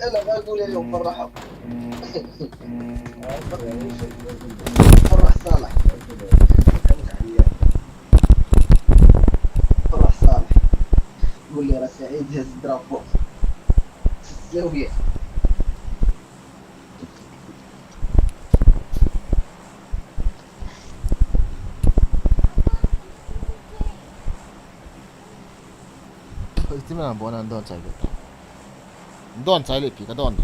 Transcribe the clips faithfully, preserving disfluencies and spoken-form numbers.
يلا، ما أقول اليوم فرح. فرح صالح. فرح صالح. قول لي راه سعيد هز درابو. الزاوية. Iti mana bon an don chai le. Don chai le pi ka don.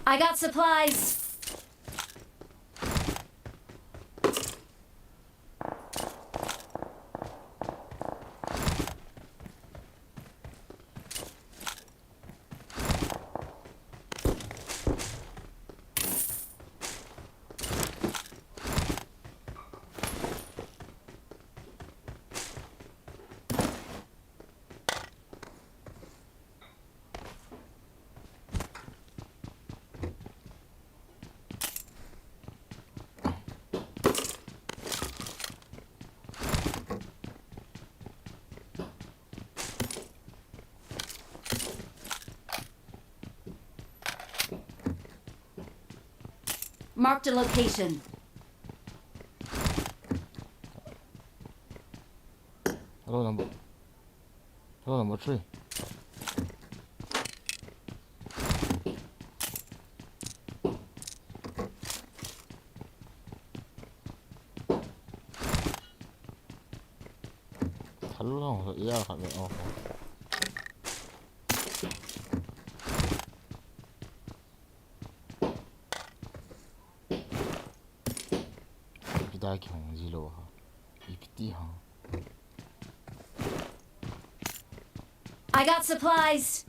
I got supplies. Marked a location. Hello, number. Hello, number three. Hello, yeah, khat ve, oh. Ipi ti kihong ji lou ham. Ipi ti ham. I got supplies.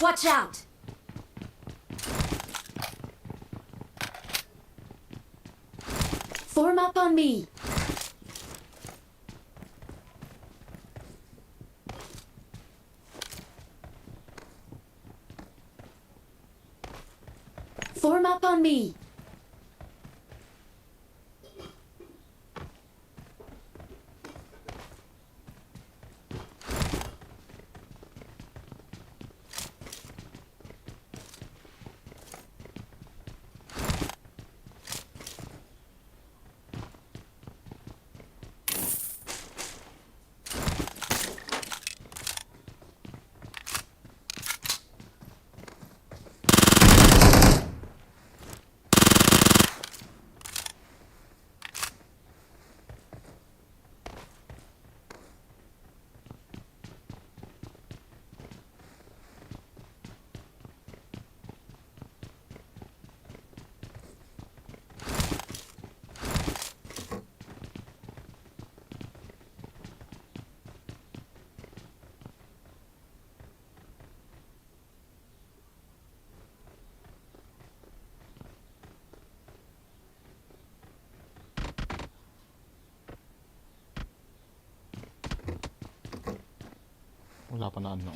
Watch out! Form up on me. Form up on me. Wala pa na ano.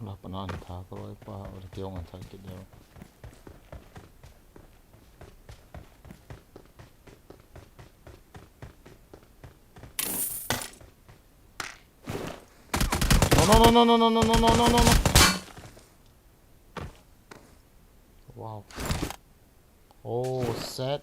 Lah, panan tha ko loi pa, ora tiong an thak kit yo. No, no, no, no. Wow. Oh, sad.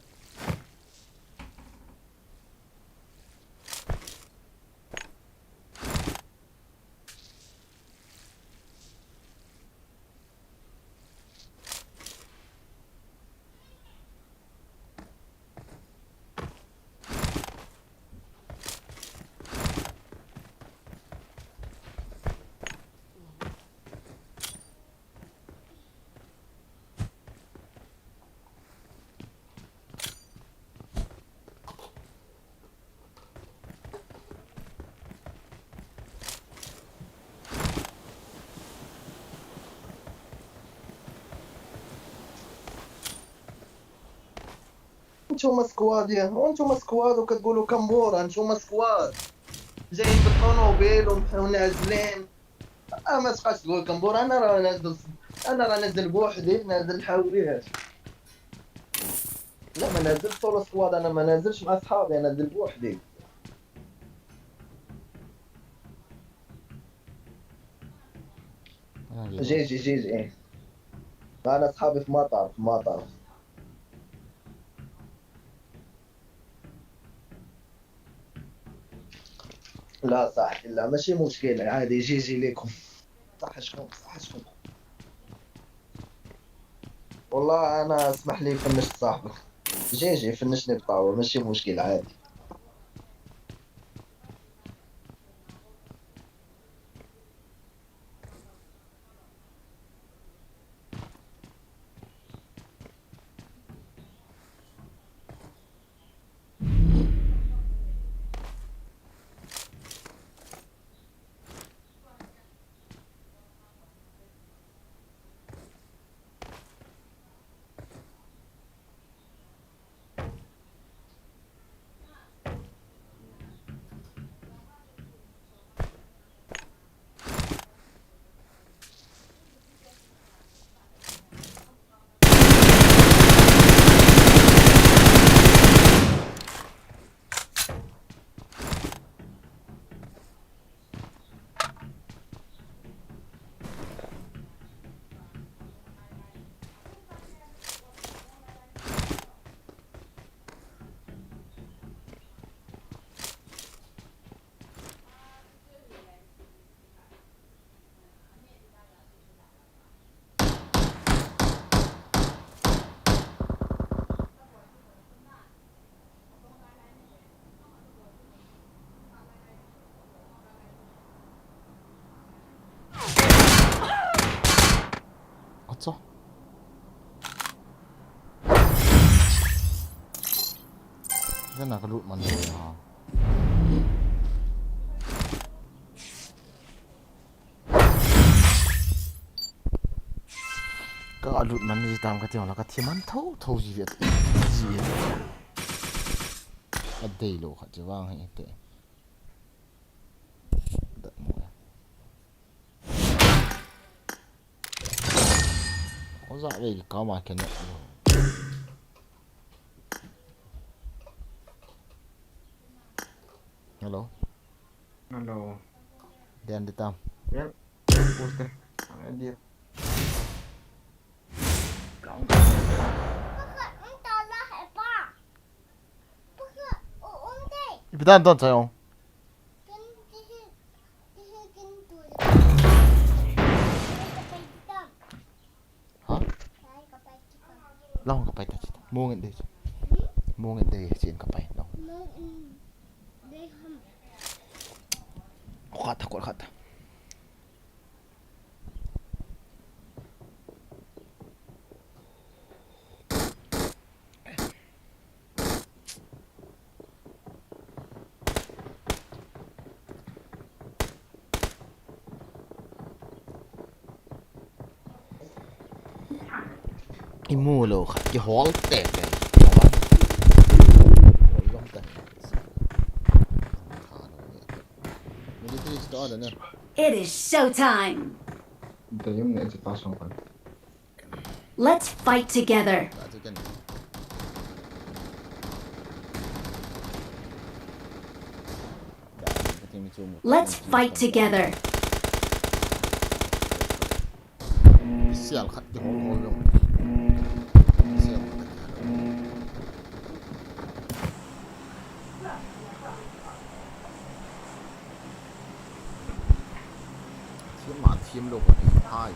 انتو ما سكواد يا، انتو ما سكواد وكتقولوا كمبورة، انتو ما سكواد. جايين بتطلعوا بيل ون-، ونازلين. آه، ما تبقاش تقول كمبورة، أنا راه نازل، أنا راه نازل بوحدي، نازل حاوليها. لا، ما نازلش سولو سكواد، أنا ما نازلش مع صحابي، أنا نازل بوحدي. آه، جي، جي، جي، جي. أنا صحابي في مطار، في مطار. لا صاحبي، لا، ماشي مشكلة، عادي، جي جي ليكم. صح شكون، صح شكون. والله أنا اسمح لي فنشت صاحبك. جي جي، فنشني بطاولة، ماشي مشكلة، عادي. Acha. Ken a ka lut man ve ha. Ka lut man ji tam ka ti, ka thi man tho tho ji ve, ji ve. Ka dei lou khat che vang hi te. Dat mo ya. Oja ve ka ma ke no lo. Hello. Hello. Dian di tam. Yep. Poste. Ang dia. Ipi dan ton chai ong. Ha? Long ka pai ta chi. Mong in de. Mong in de chin ka pai long. Khat ta, khat ta. Imu lo khat kihol tek le. Hol lom ta. Military store le na. It is showtime. Dayum ne je pa song pan. Let's fight together. Let's fight together. Sial khat kihol hol jong. Sial khat kihol. Thiam ma thiam lo khat hai.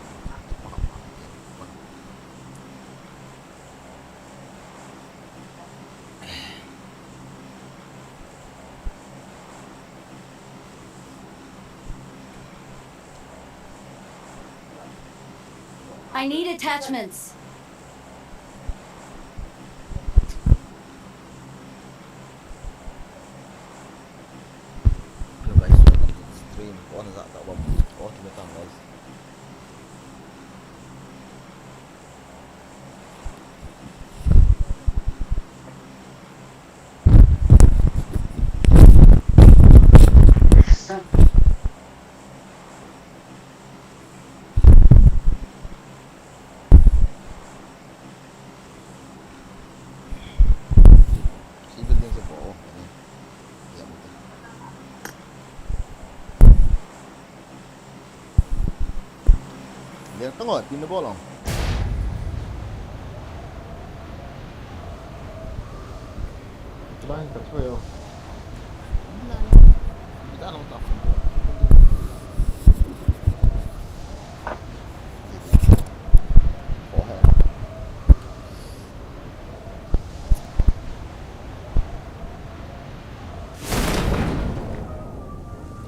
I need attachments. Hello guys, welcome to the stream. Kona ja ta bom. Kona ja ta guys. Tengok, pin na bol lang. Line ka thoi o. Line. Ita long ta. Oh, he.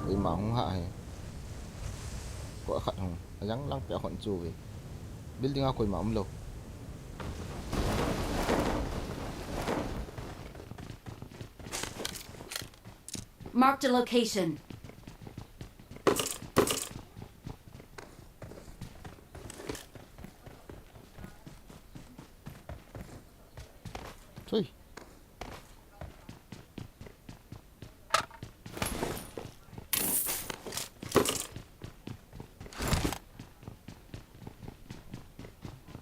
Koima hung ha he. Ko khat hung. Ajang lang pe hon chu ve. Building a koima um lo. Marked a location. Thui.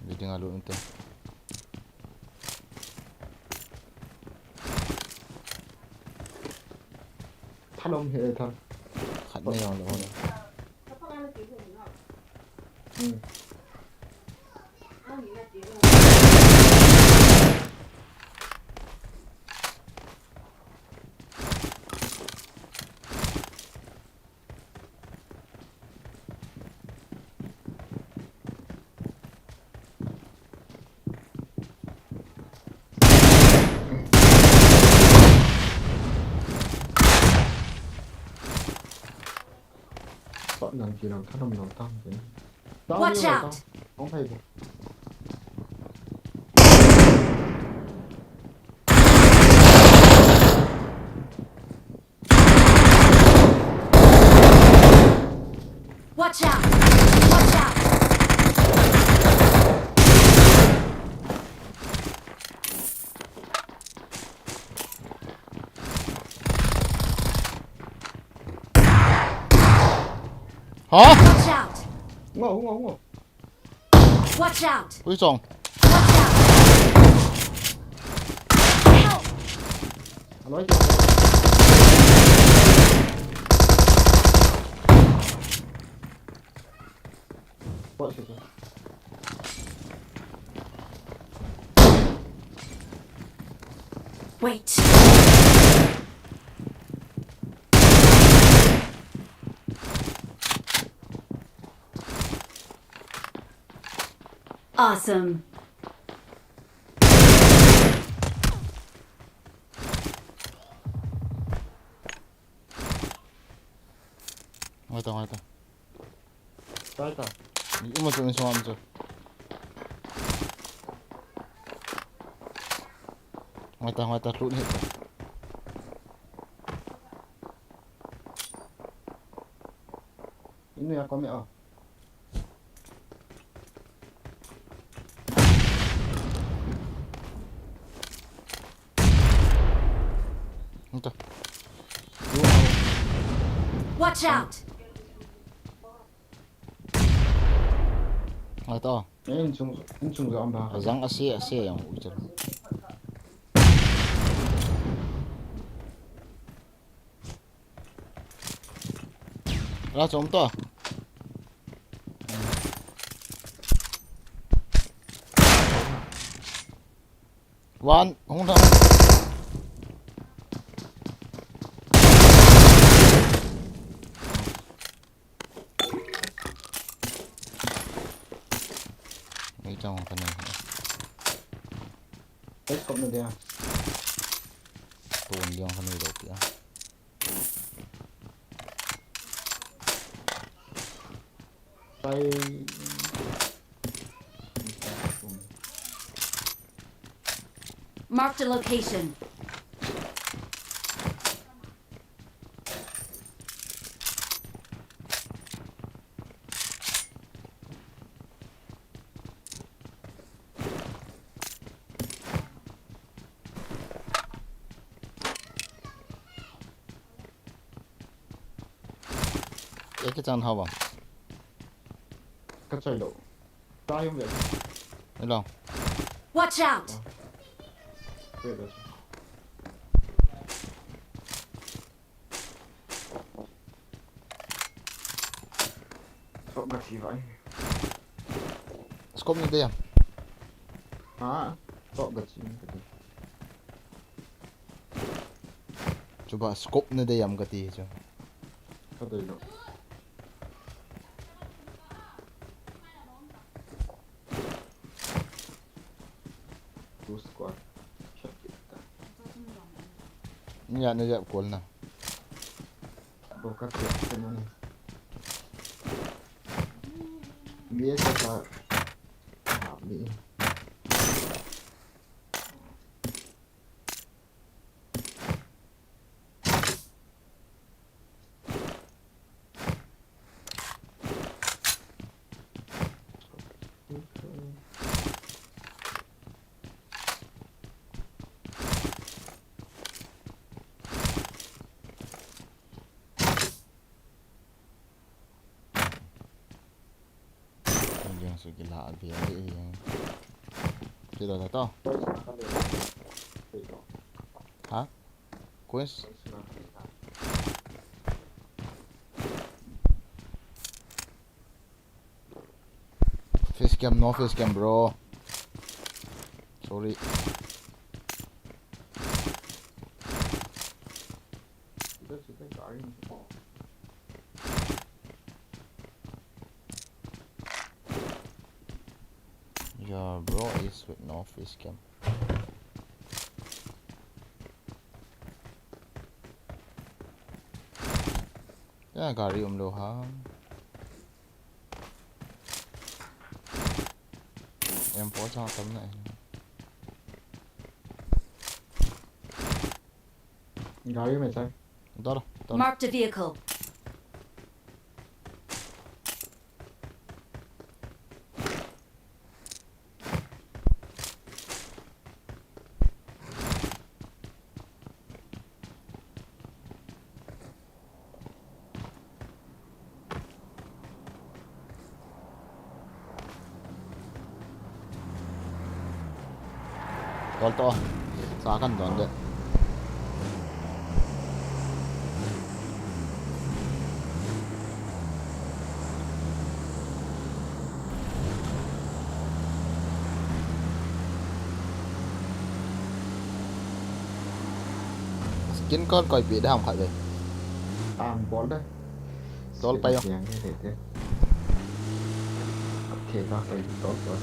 Building a lut inte. Thalom he, thal. Khat nei jong lo. Hmm. Watch out! Watch out! Watch out! Hả? Watch out! Hung o, hung o, hung o. Watch out! Ui, chong. Watch out! Help! Aloi, chong. Watch it. Wait. Awesome. Ngai ta, ngai ta. Ngai ta. Ni uma tu ni suma mu tu. Ngai ta, ngai ta, lut ni ta. Inu ya kome o. Ngai ta. Watch out! Ngai ta. Eh, insung, insung jo amba. Ajang ase, ase yang u chal. Ala chom to. One, hung thang. Ei chang kani. Ei, kop na dia. Tun liang kani lo pia. Pai. Marked a location. Ei kichan hava. Ka choi lo. Ta yum le. Hello. Watch out! Wait, wait. Sok ka si vai. Scope na dei am? Ha? Scope ga chin ka ti. Chuba scope na dei am ka ti chu. Ka dei lo. Two squad. Shot kit ta. Nya na jap kol na. Bo ka kit ta na ni. Ye sa ta. Ha, mi. Jeng su kila a bia de jeng. Kila ta to. Ha? Queens? Face cam, no face cam, bro. Sorry. Your bro is with no face cam. Ya, gari um lou ha. M four chang tam na. Gari um e chang. Dor, dor. Marked a vehicle. Tol to. Sa kan don de. Skin kon koi pi dam khat ve. Am bol de. Tol pa yo. Yang de de. Ap the ka kai tol tol.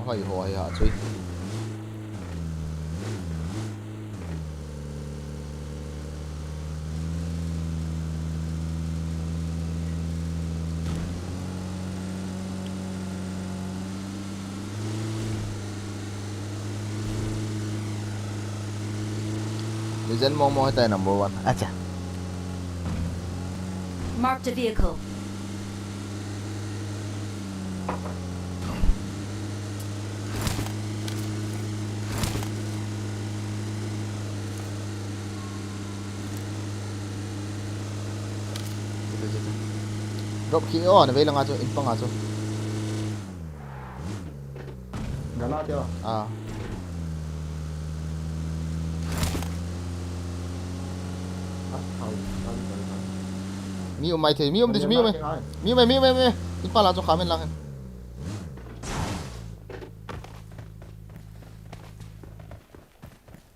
Hoi ho ya chui. Legend Momo hitai number one. Acha. Marked a vehicle. Drop khi o, na vei langa chu, in panga chu. Gala kya? Ah. Mi um mai thei, mi um dis, mi um mai. Mi um mai, mi um mai, mi um mai. In pala chu khamin lang.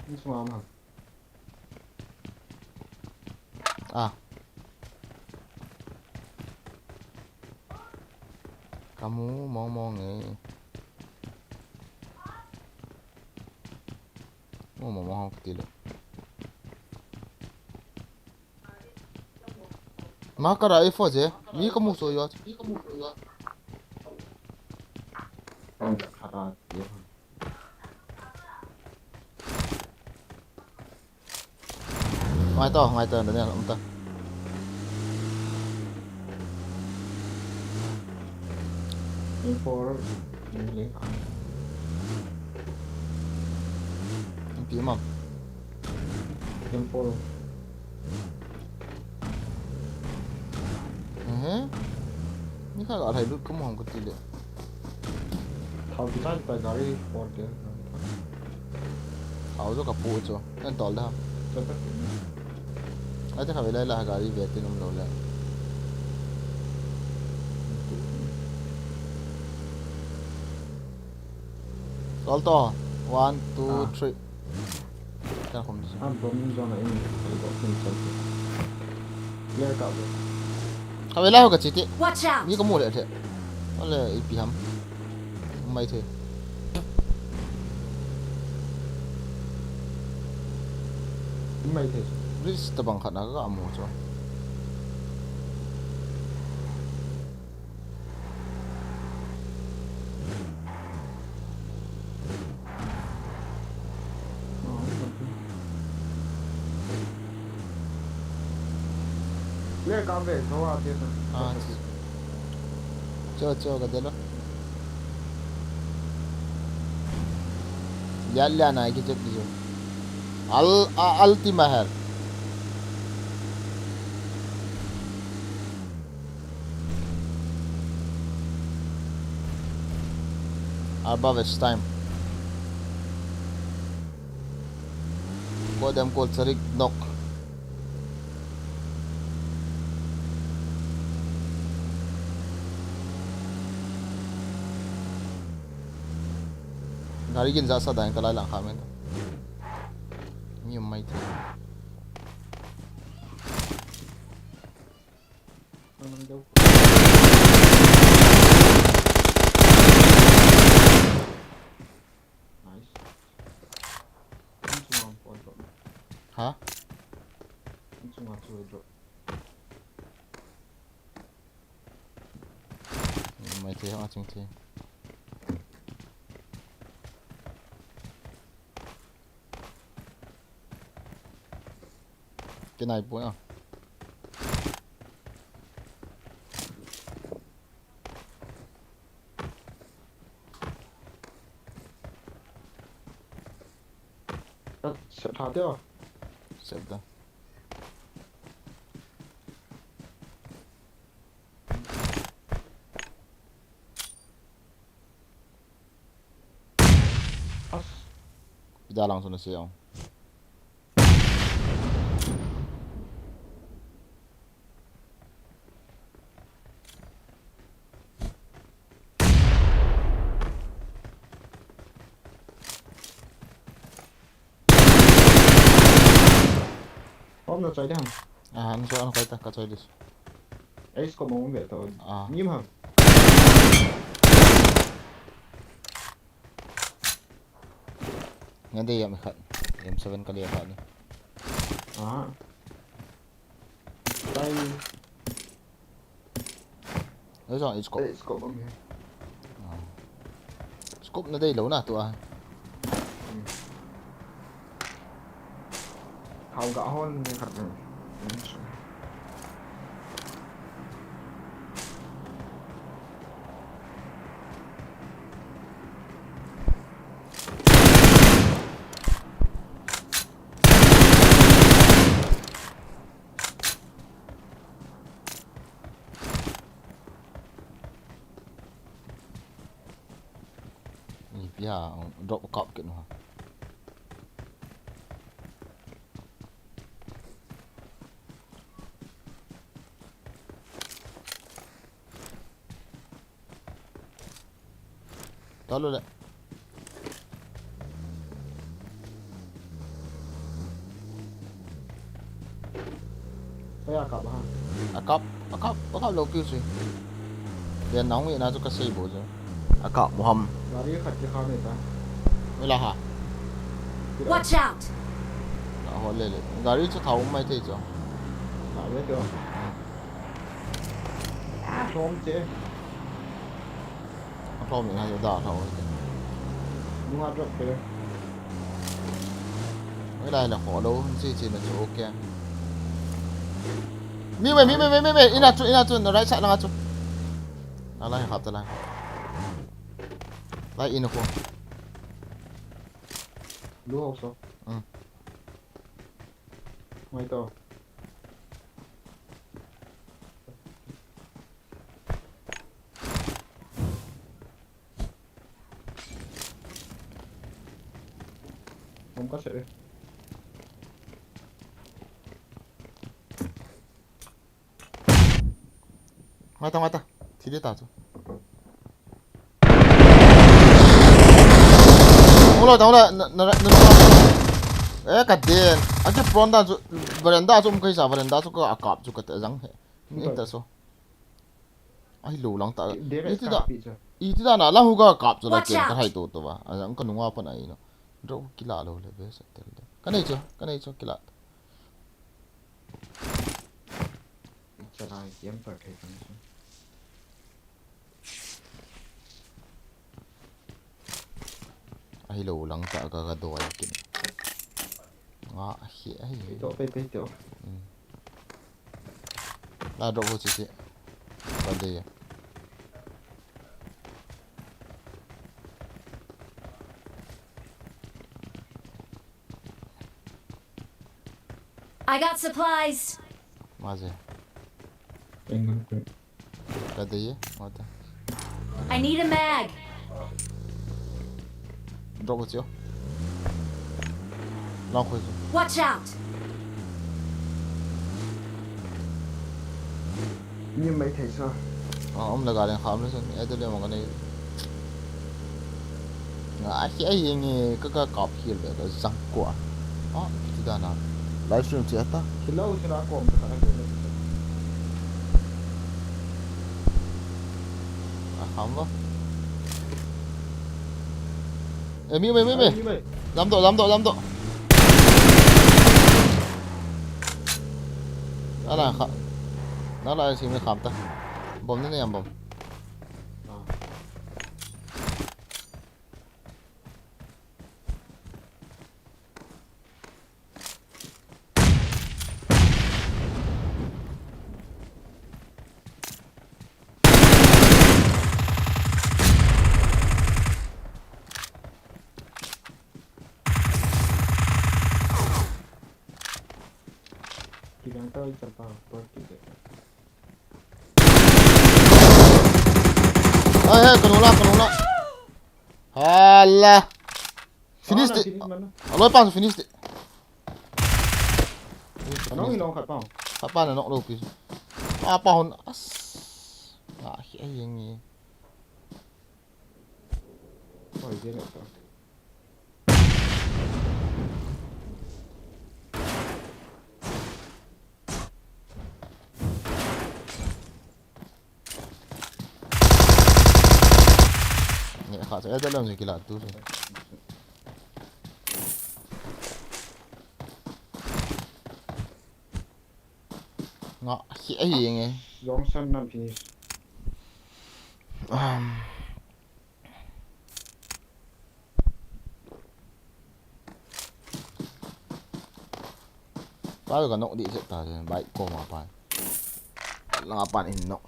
Ni suma ma. Ah. Kamu mong mong e. Mu mong mong kati le. Ma kara e fo je. Mi kamu so yo. Ang kara e. Ngai to, ngai to, Daniel, um ta. Info, info. Pi mam. Info. Mhm. Ni kha ga lai lut ko mo ko ti le. Thao ti sa ta gari por te. Thao jo ka pu cho. Kan tol da. Ai te kha ve lai la gari ve te num lo le. Tol to. One, two, Ah. three. Kan khum si. Ah, bomb zone in. Ai, bomb in zone. Clear ka bo. Ka ve lai ho ka chi ti. Watch out! Ni ka mu le the. Ale, ipi ham. Mai the. Mai the. Bridge tabang khat na ka mu chu. Le ka ve, so a te na. Ah. Cho, cho, ka de lo. Lia, lia na, ki chep, ki chep. Al, a, Ultima her. Above is time. Go dem call Sarik knock. Gari gin ja sa dang talai lang khamen. Mi mai the. Nice. Inchunga drop. Ha? Inchunga chu drop. Mai the, ha, ching the. Kinai poi a. Set tha teo. Set da. As. Pida lang suna siya. Om na choi dam. Ah, an so an koi ta ka choi dis. Ace ko mo be to. Ah. Nim ham. Nga de yam khat. M seven kali khat ni. Ah. Tai. Ei jong, ei scope. Ei scope bang he. Ah. Scope na dei lou na tua. Hmm. Hao ga hon ni khat ni. Hmm. Ipi ham, drop kap kit nu ham. Tolu le. Kaya kap ha. Akap, akap, akap lou piu si. Dia nang wi na chu ka sei bo chu. Akap mo ham. Gari khat ki kha ni ta. Wi la ha. Watch out! Ka ho le le. Gari chu thau mai thei chu. Ka le chu. Som che. Athom in ha, da thom. Nunga drop pe. Oi, lai la ho lo, chi chi na chu, okay. Mi me, mi me, mi me, mi. Ina chu, ina chu, na right side langa chu. Na lai khap ta lai. Lai in ko. Lu ho so. Mm. Mai to. Bomb ka se. Mata, mata. Thi de ta chu. Pulo tang la, na, na, na, na. Eh, ka den. Aki front dan chu, veranda chu um kai sa, veranda chu ka kap chu ka ta jang he. Ni ta so. Ai lo lang ta. Iti da. Iti da na lang hu ka kap chu la chen ka hai to to ba. A jang ka nunga pan ai no. Ro kila lo le be sa tel de. Ka nei chu, ka nei chu kila. Chalai kiam par thei kan. Ahilo lang ta ka ka doi kin. Nga ahi ahi. Pei to, pei, pei to. Hmm. La drop ho chi chi. Ka de ya. I got supplies. Maze. Engan ko. Ka de ye, mata. I need a mag. Drop ko chi. Lang khoi. Watch out. Ni mai thei sa. Ah, um la ga leng kham le sen. Eh, de le mo ka nei. Nga ahi ahi nge ka ka kap hi le ka jang ko. Ah, ti da na. Live stream chi ta. Hello, sila kom ka na ke. Ah, kham ba. Eh, mi mai, mi mai. Ai, mi mai. Lam do, lam do, lam do. Ala kha. Nala si mi kham ta. Bom ni ne am bom. Kilang tau ichal pa, por kile. Hai, hai, kanula, kanula. Hala. Finish de. Aloi pa finish de. Anong ilong khat pa? Khat pa na nok lo pi. Pa pa hon as. Nga ahi ahi nge. Oi, dia nak. Nge kha sa da lang kila tu. Nga ahi ahi nge. Long san nan finish. Um. Pa ka nok di se ta se bai ko ma pa. Langa pan in nok.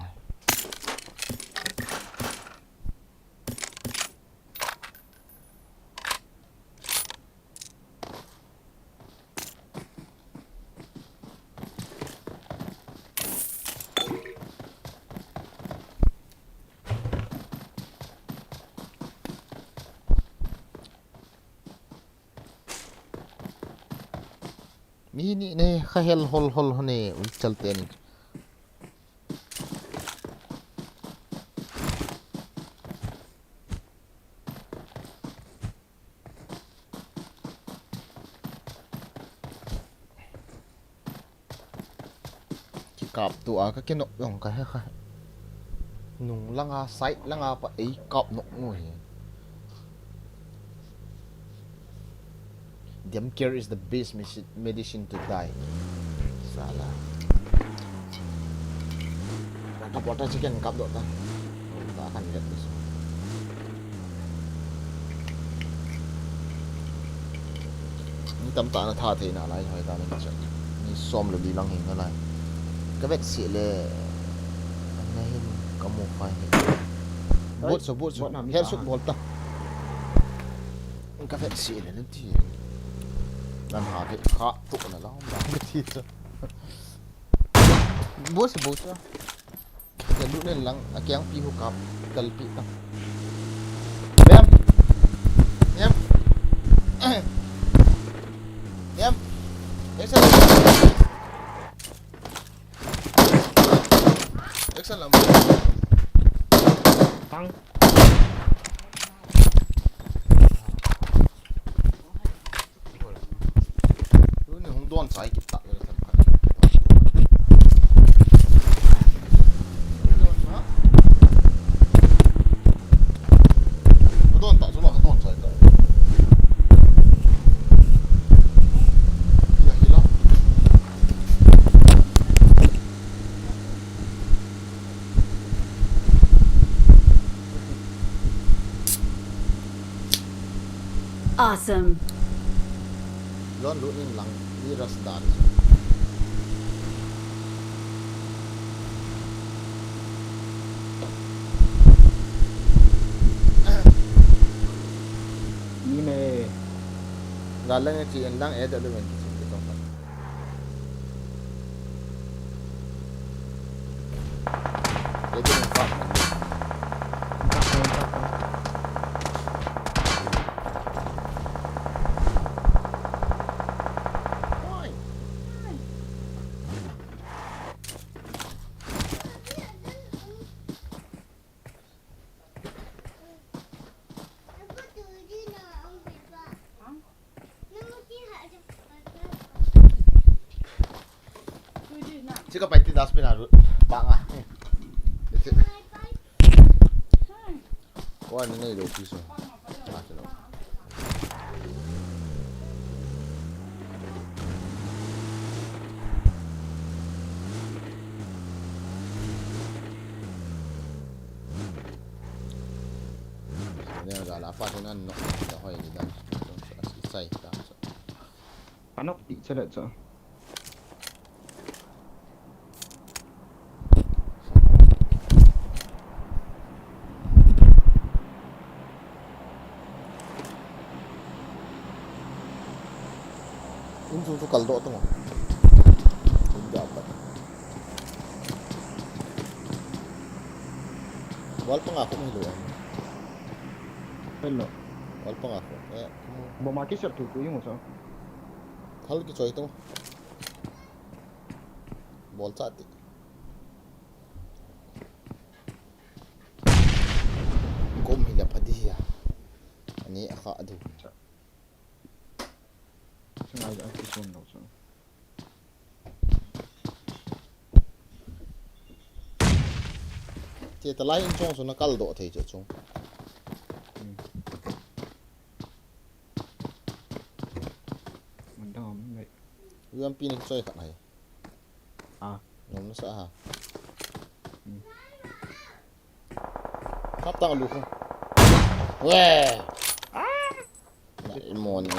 Mi ni ne kha hel hol hol hone ui chal te ni. Kikap tu a ka kinok jong ka he kha. Nung langa, side langa pa ei kap nok ngu hi. Damn care is the best medi- medicine to die. Sala. Ka pota chicken kap do ta. Ta kan get this. Ni tam ta na tha thei na lai hoi ta ni cha. Ni som le li lang hin na lai. Ka vet si le. Na hin ka mu khai hi. Bot so, bot so. Her suk bol ta. Ka vet si le ti. Nan ha ve kha tu na la. Bot so, bot so. Ka lut len lang, a kiang pi hu kap, kal pi ta. Niam. Niam. Niam. Action. Action lam. Pang. Don chai kit ta, don chai. Don ta, don, don chai ta. Ya, hila. Awesome. Lon lu in lang, i ras dan. Ni me. Galang e chi en lang e da lu men chi tong. Chika pai ti dustbin a ru. Bang a. Ko ani nei lo pi so. Neo ga la pa tu nan no, da hoi ni dan. Sai ta. Anok ti chale cho. In chung chu kal doh tung. In da pat. Wall panga khu mi lo. Hello. Wall panga khu. Eh. Bomb a kisep tu tu yung cho. Thal kichoi tung. Bol cha ti. Kum hi la pha di ya. Ani a kha du. Chang ai a ki sun lo so. Ti ta lai in chung so na kal doh thei chu chung. Hmm. Mun dang om nei. U M P ni choi khat hai. Ah. Nom na sa ha. Hmm. Kap tang lu khu. We. Na i mo ni.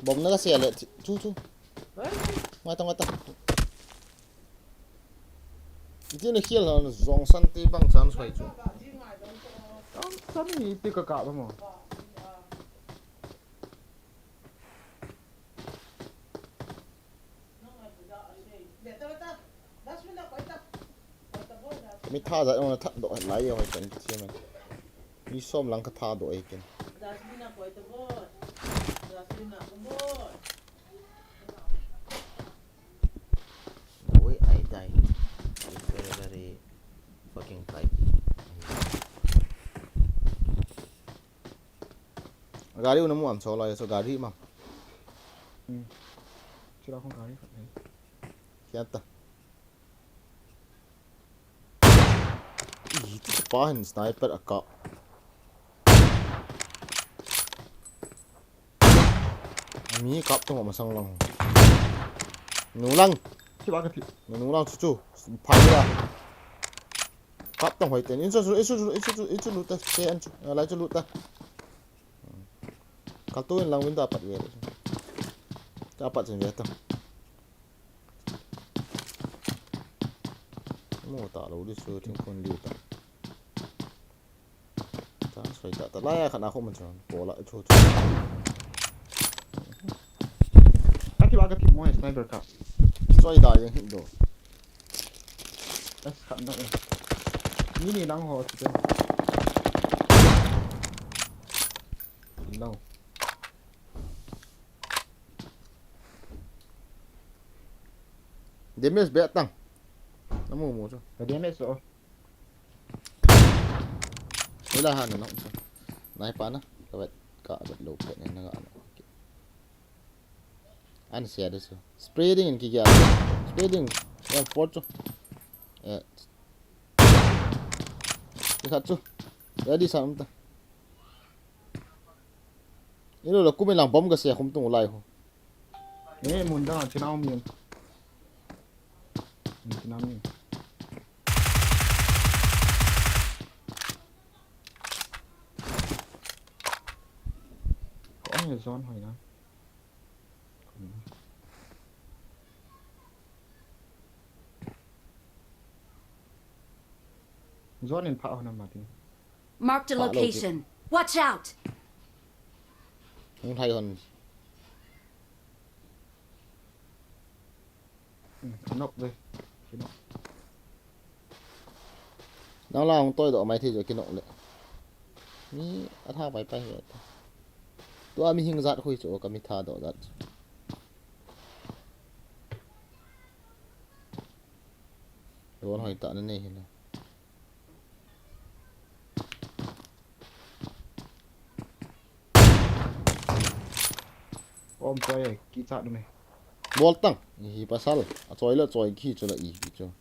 Bom na ka sia le chu chu. Ngai ta ngai ta. Iti na khial na zong san ti bang chan soi chu. Tam san ni ti ka ka ba mo. Mi tha ja ong na that doh lai yo hoi kan ti men. Mi som lang ka tha doh ai ken. The way I die is very, very fucking tight. Gari una mu am so la so gari ma. Hmm. Chira khong gari khat hai. Kya ta? Ih, tu pa hin sniper a ka. Ami kap tong masang lang. Nu lang. Ki ba ka ti. Nu lang chu chu. Phai la. Kap tong hoi ten. Insu, insu, insu, insu lu ta. Te an chu. Lai chu lu ta. Kal tu in lang window apat ve. Ta apat chen ve ta. Mo ta lo di su thing khun liu ta. Ta soi ta ta la ya khana khu man chon. Ko la chu chu. Ka ti ba ka ti mo sniper ka. Soi da yang hin do. Es khat na. Ni ni lang ho ti. Lo. Damage be tang. Namu mu chu. Ka damage so. Wala ha na no. Nai pa na. Ka vet ka vet lo pe ne na ga na. An sia de chu. Spray ding in kigel. Spray ding. Ya, port chu. Eh. Ikhat chu. Ready sa um ta. Ilo la kum lang bomb ka sia khum tung lai ho. Eh, mun dang, chinau mi. Hmm, chinau mi. Ko ang zone hoi na. Zone in pha hoi na ma tin. Marked a Pha lo ki. Location. Watch out! Hung thai hon. Hmm, anok ve. Kinok. Nang la hung toi doh mai thei jo kinok le. Mi a tha pai pai ve. Tua mi hing jat khui chu ka mi tha doh jat. Don hoi ta na nei hi le. Om choi ai, kichat nu me. Bol tang, hi pasal. A choi le choi ki chu la i ki chu.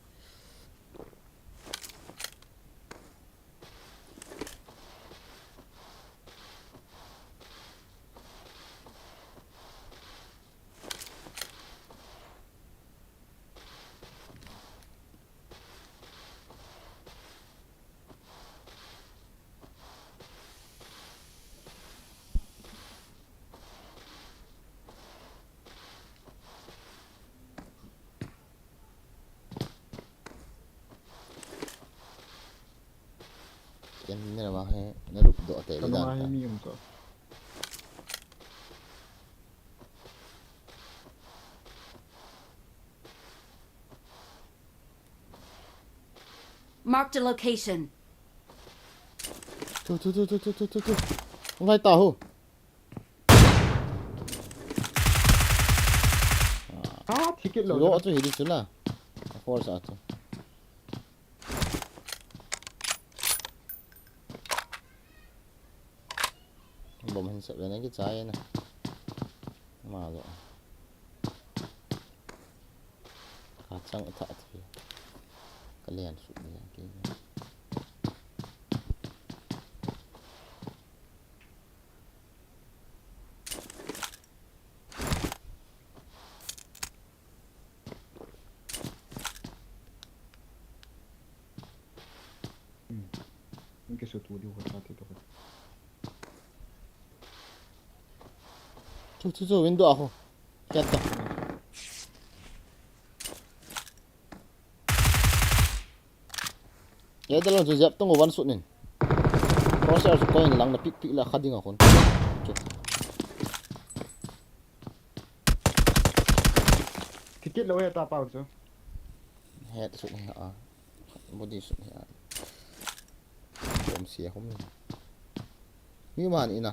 Ken ne ma he, na rup do te le Kanu dan ma he ta. Mi um ko. Marked a location. Tu, tu, tu, tu, tu, tu, tu, tu. Ngai ta ho. Ah, ticket lo. Lo chu hi di chu na. Of course a chu. Bom hin sep le na kichai na. Ma lo. Ka chang tha thi. Ka lian su ni ki. Hmm. Ang kisu tu di ko sa ti to. Chu, chu, chu, window a ho. Kiat ta. Ye dalon chu jep tong van sut nin. Crosshair chu koin lang na pik pik la kha ding a khun. Chu. Ticket lo ya ta pau chu. Head sut ni a. Body sut ni a. Bom sia hum ni. Mi man ina.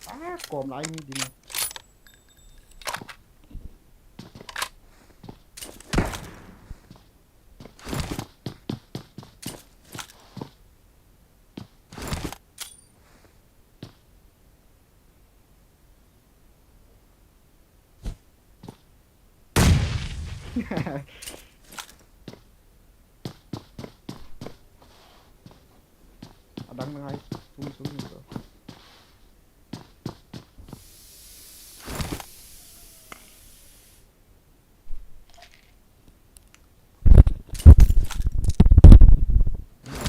Ah, kom lai mi ding. Adang na ngai, sum sum ni to.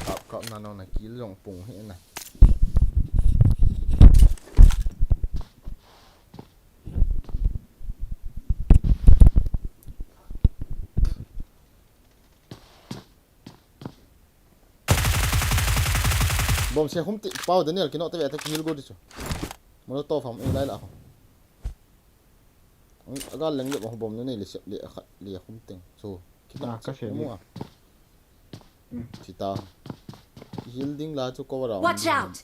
Kap kap na no na kill jong pung hi na. Bom se hum ti pau Daniel kino te ve ta kill go di chu. Molotov ham ei lai la ho. Agal leng le bom nu nei le sep le khat le hum teng. So, kita Ah, ka se mu ni. A. Hmm. Chita. Heal ding la chu cover a. Watch out!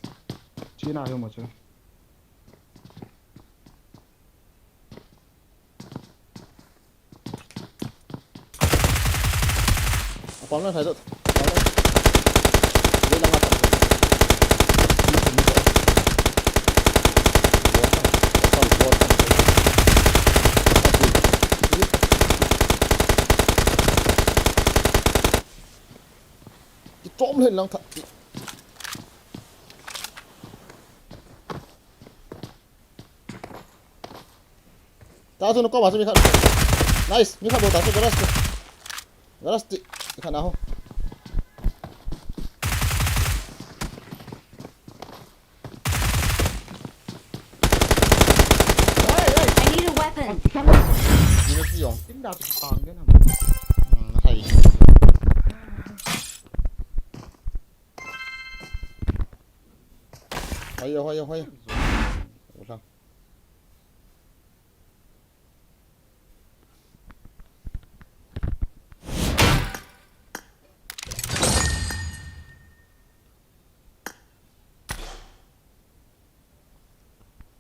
China hi mo chu. Apam na thai dot. Apam na. Lei lang apam. Len lang tha. Ta tu na koma chu mi khat. Nice, mi khat bou ta chu garage ti. Garage ti. Mi khat na ho. Hey, hey. I need a weapon. Ini ti yong. Tin da tu tang dia na. Hmm, hai. Hoiya, hoiya, hoiya. Ulang.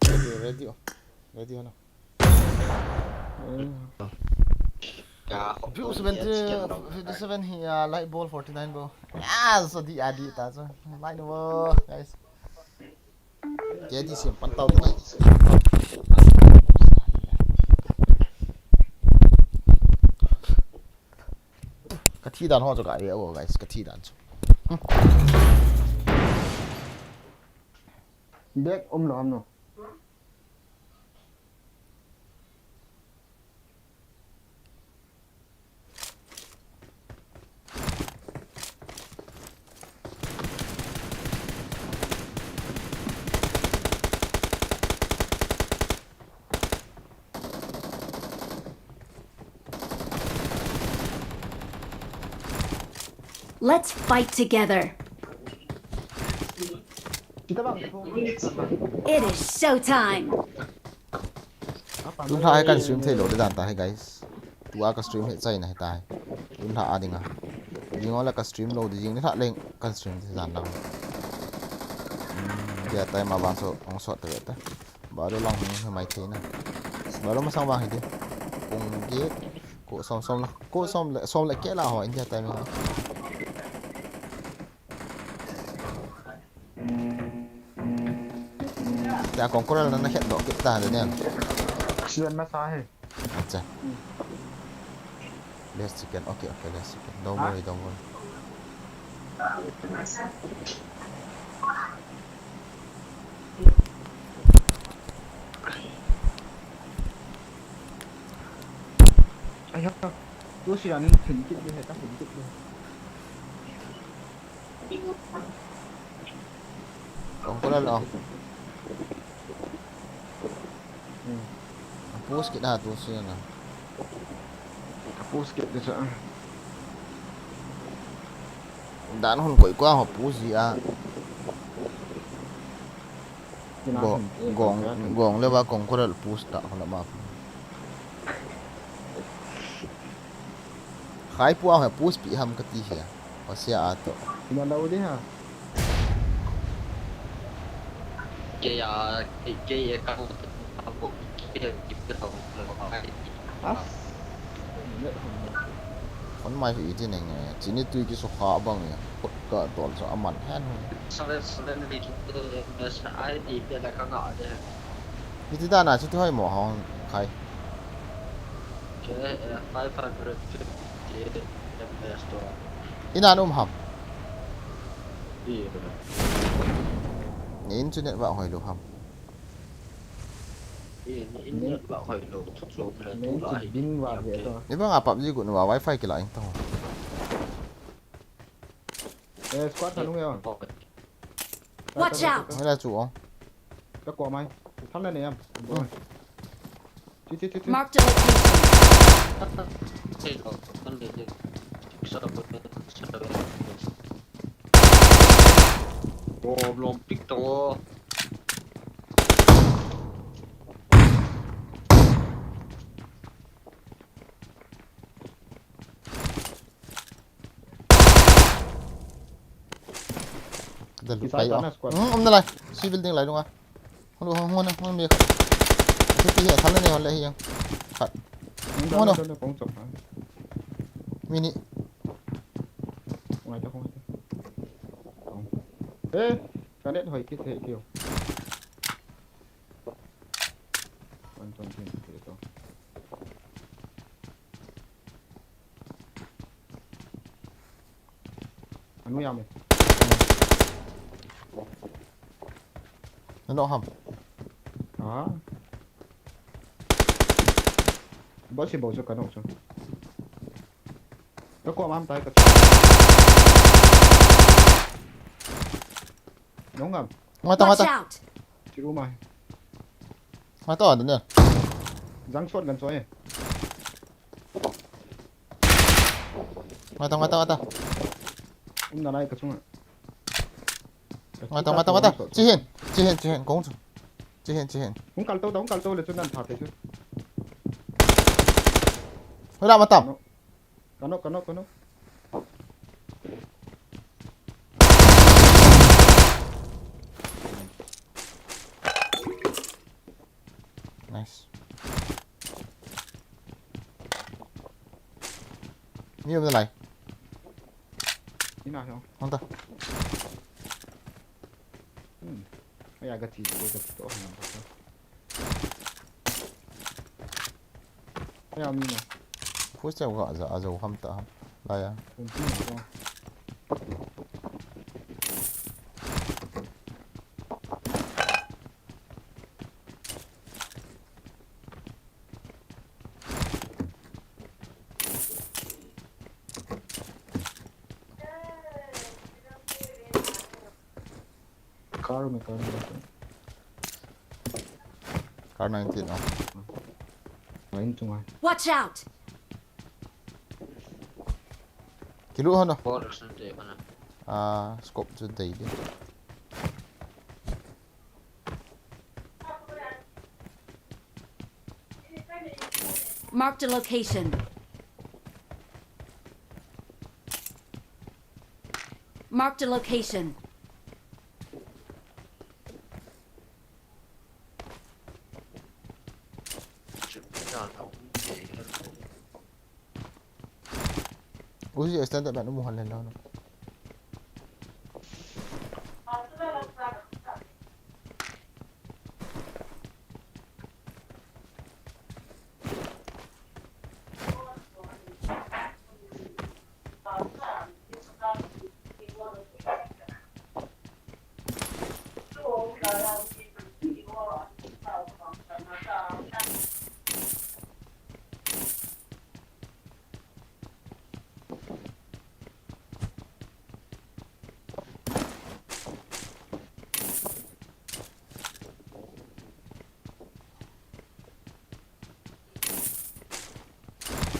Ready, ready, oh. Ready, oh, no. View seventy, fifty-seven hi, uh, light bulb forty-nine bou. Yes, adi, adi, ta chu. Light bou, guys. Kei di siam pan tau tu nai. Ka thi dan ho chu ka ve o, guys, ka thi dan chu. Bag um lo am no. Let's fight together. It is showtime. Tun lha hi kan stream thei lou di dan ta hi, guys. Tua ka stream hi chaina hi ta hi. Tun lha a dinga. Jing ole ka stream lou di, jing nilhah leng kan stream thei dan lang. Hmm, dia time a vang so ong sot te ta. Balo lang hung hi mai thei na. Balo masang vang hi di. Kong get. Ko som som la. Ko som le, som le ke la ho India time hi. Tia kong koral na na het doh kit ta, Daniel. Sian na sa he. Acha. Less chicken. Okay, okay, less chicken. Don't worry, don't worry. Ai ha. Tu sian hin kit di he ta, hin kit di. Kong koral o. Hmm. Push kit a tu sian a. Push kit di sa. Dan hon koi koi ho push ji a. Go, gong, gong le ba kong koral push ta ho la ma. Khai pu a ho push pi ham ka ti hia. Hosia a to. Ina lau de ha. Kei a, kei, kei e ka, ka bo, kei e ki pe ho, lo ai. Ha? Phone mai hi ti neng e. Chini tui ki so kha bang e. Kot ka tol so aman hen. Seven, seven, eight, eh, S I D pe la ka nga de. Iti da na chuti hoi mo hong khai. Ke, eh, five hundred fifty M S to. Ina num ham. Ni internet ba hoi lo ham. Ni bang a PUBG gu nu a wifi kila ing tong. Eh, squad thanu ya. Watch out! Hoi la chu o. Ka ko mai. Tham na ne yam. Chi, chi, chi, chi. Marked a location. Hey, oh, one minute. Shut up, shut up. Oh, blom pick tong o. Dal pai o. Hmm, um na lai. Si building lai lunga. Hulu, hulu, hulu, hulu, mi khat. Ati pi hi, thal na nei hon le hi yang. Khat. Hulu. Mini. Ngai ta, ngai ta. Eh, kanet hoi kit he kio. Wan ton tin kit to. Anu ya me. Nano ham. Ha? Ba si bau chu kano chu. Ka ko mam tai ka. Nong ngam. Ngata, Watch ngata. Out! Chiru mai. Ngata, Daniel. Jang shot gan choi. Ngata, ngata, ngata. Um na lai ka chunga. Ngata, ngata, ngata. Chihin, chihin, chihin, kong chu. Chihin, chihin. Hung kal to, hung kal to le chu nan tha te chu. Hola matam. No. Kano, kano, kano. Nice. Mi um nalai. Ina hiong. Hong ta. Hmm. Aya ga ti, ga ti to hong ta. Aya mi na. First time ga aja, aja ham ta ham. Lai ya. Hong ti na to. Car me, car me. Car nineteen, oh. Main chunga. Watch out! Kilu hano. Four percent te mana. Ah, scope chu dei de. Marked a location. Marked a location. Uzi extended man umu han len lano.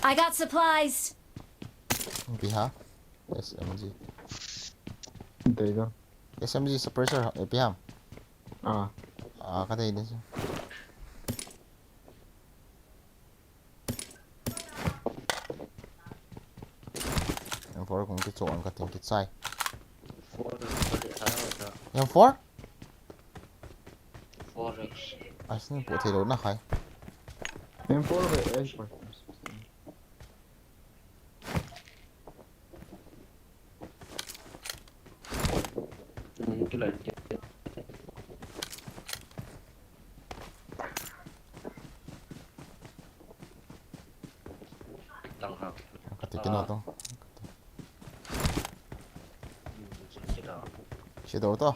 I got supplies. Biha. S M G. Dei ga. S M G suppressor, eh, Biha. Ah. Ah, ka dei de. M four kong kicho ang ka ting kichai. M four? Four X. Ai, sin po thei lo na khai. M four ve H. Kati kino to. Shadow to.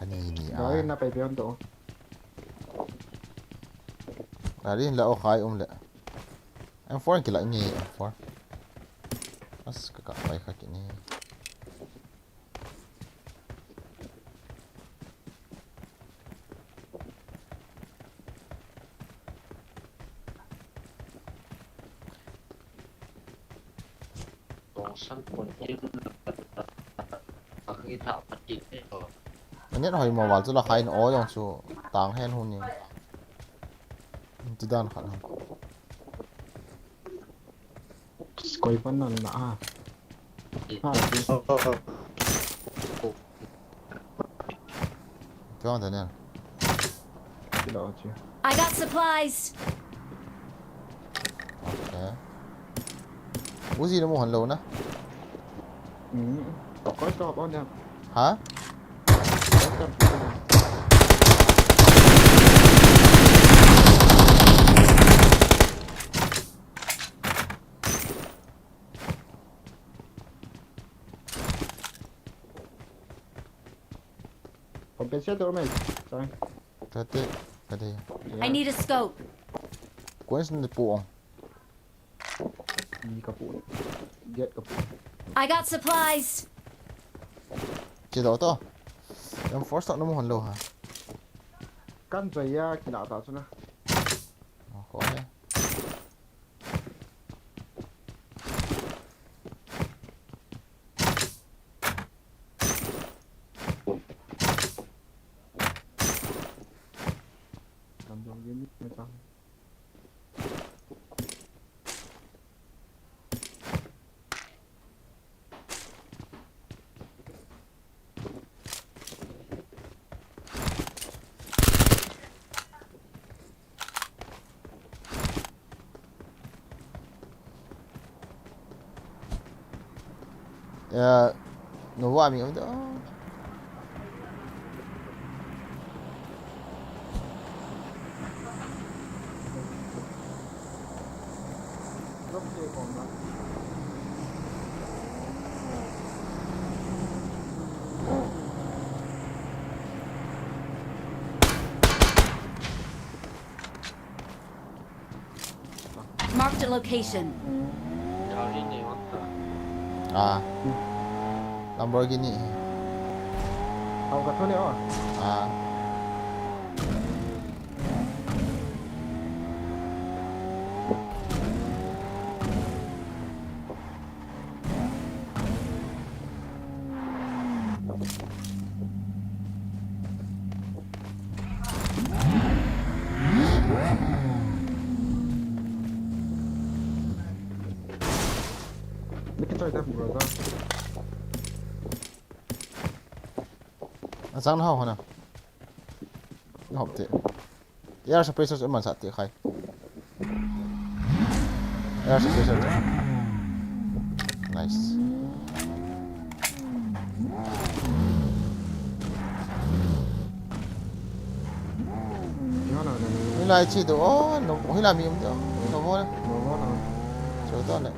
Ani ni a. Doi na pai pion to. Ari la o khai um le. M four kila nge M four. As ka ka pai kha kini. Anet hoi mo val chu la khai in o jong chu tang hen hun ni. Ti dan khat. Koi pan nan na a. Ha. Tuang Daniel. Kilo chi. I got supplies. Okay. Uzi na mu han lo na. Hmm. Koi to ba na. Ha? Compensate to, mate. Sorry. Tate, tate. I need a scope. Coins na po ang. Ni ka po. Get ka po. I got supplies. Che do to. Yang force tak namu hon lo ha. Kan jaya kila ta chuna. Oh, ko ya. Ya, no wa mi um do. Marked a location. Ah. Lamborghini. Au ka thone o. Ah. Ni kichoi ta brother. Achang na hao hona. Hop te. Air suppressor chu man sa te khai. Air suppressor chu. Nice. Ni lai chi do, oh, no, hila mi um do. No mo na. Cho to le.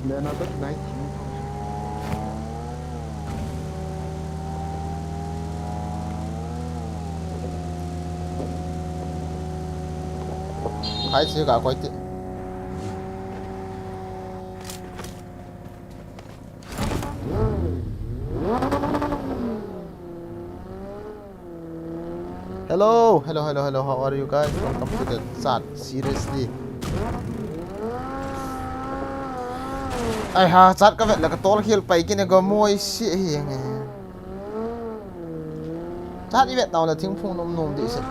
Leonardo nineteen. Khai chi ka koi ti. Hello, hello, hello, hello. How are you guys? Welcome to the chat. Seriously. Ai ha, chat ka vet le ka tol khel pai kit e, ka moi si hi nge. Chat i vet nau le thingphung nom nom di se.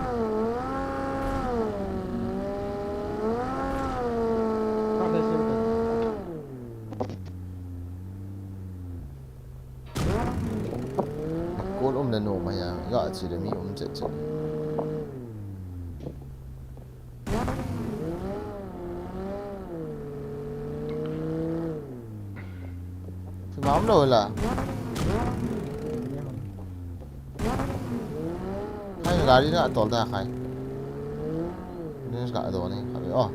Kol um le nom a ya, ga chi le mi um chet chet. Thima um lo la. Hai gari na tol da khai. News ka do ni. Abi, oh.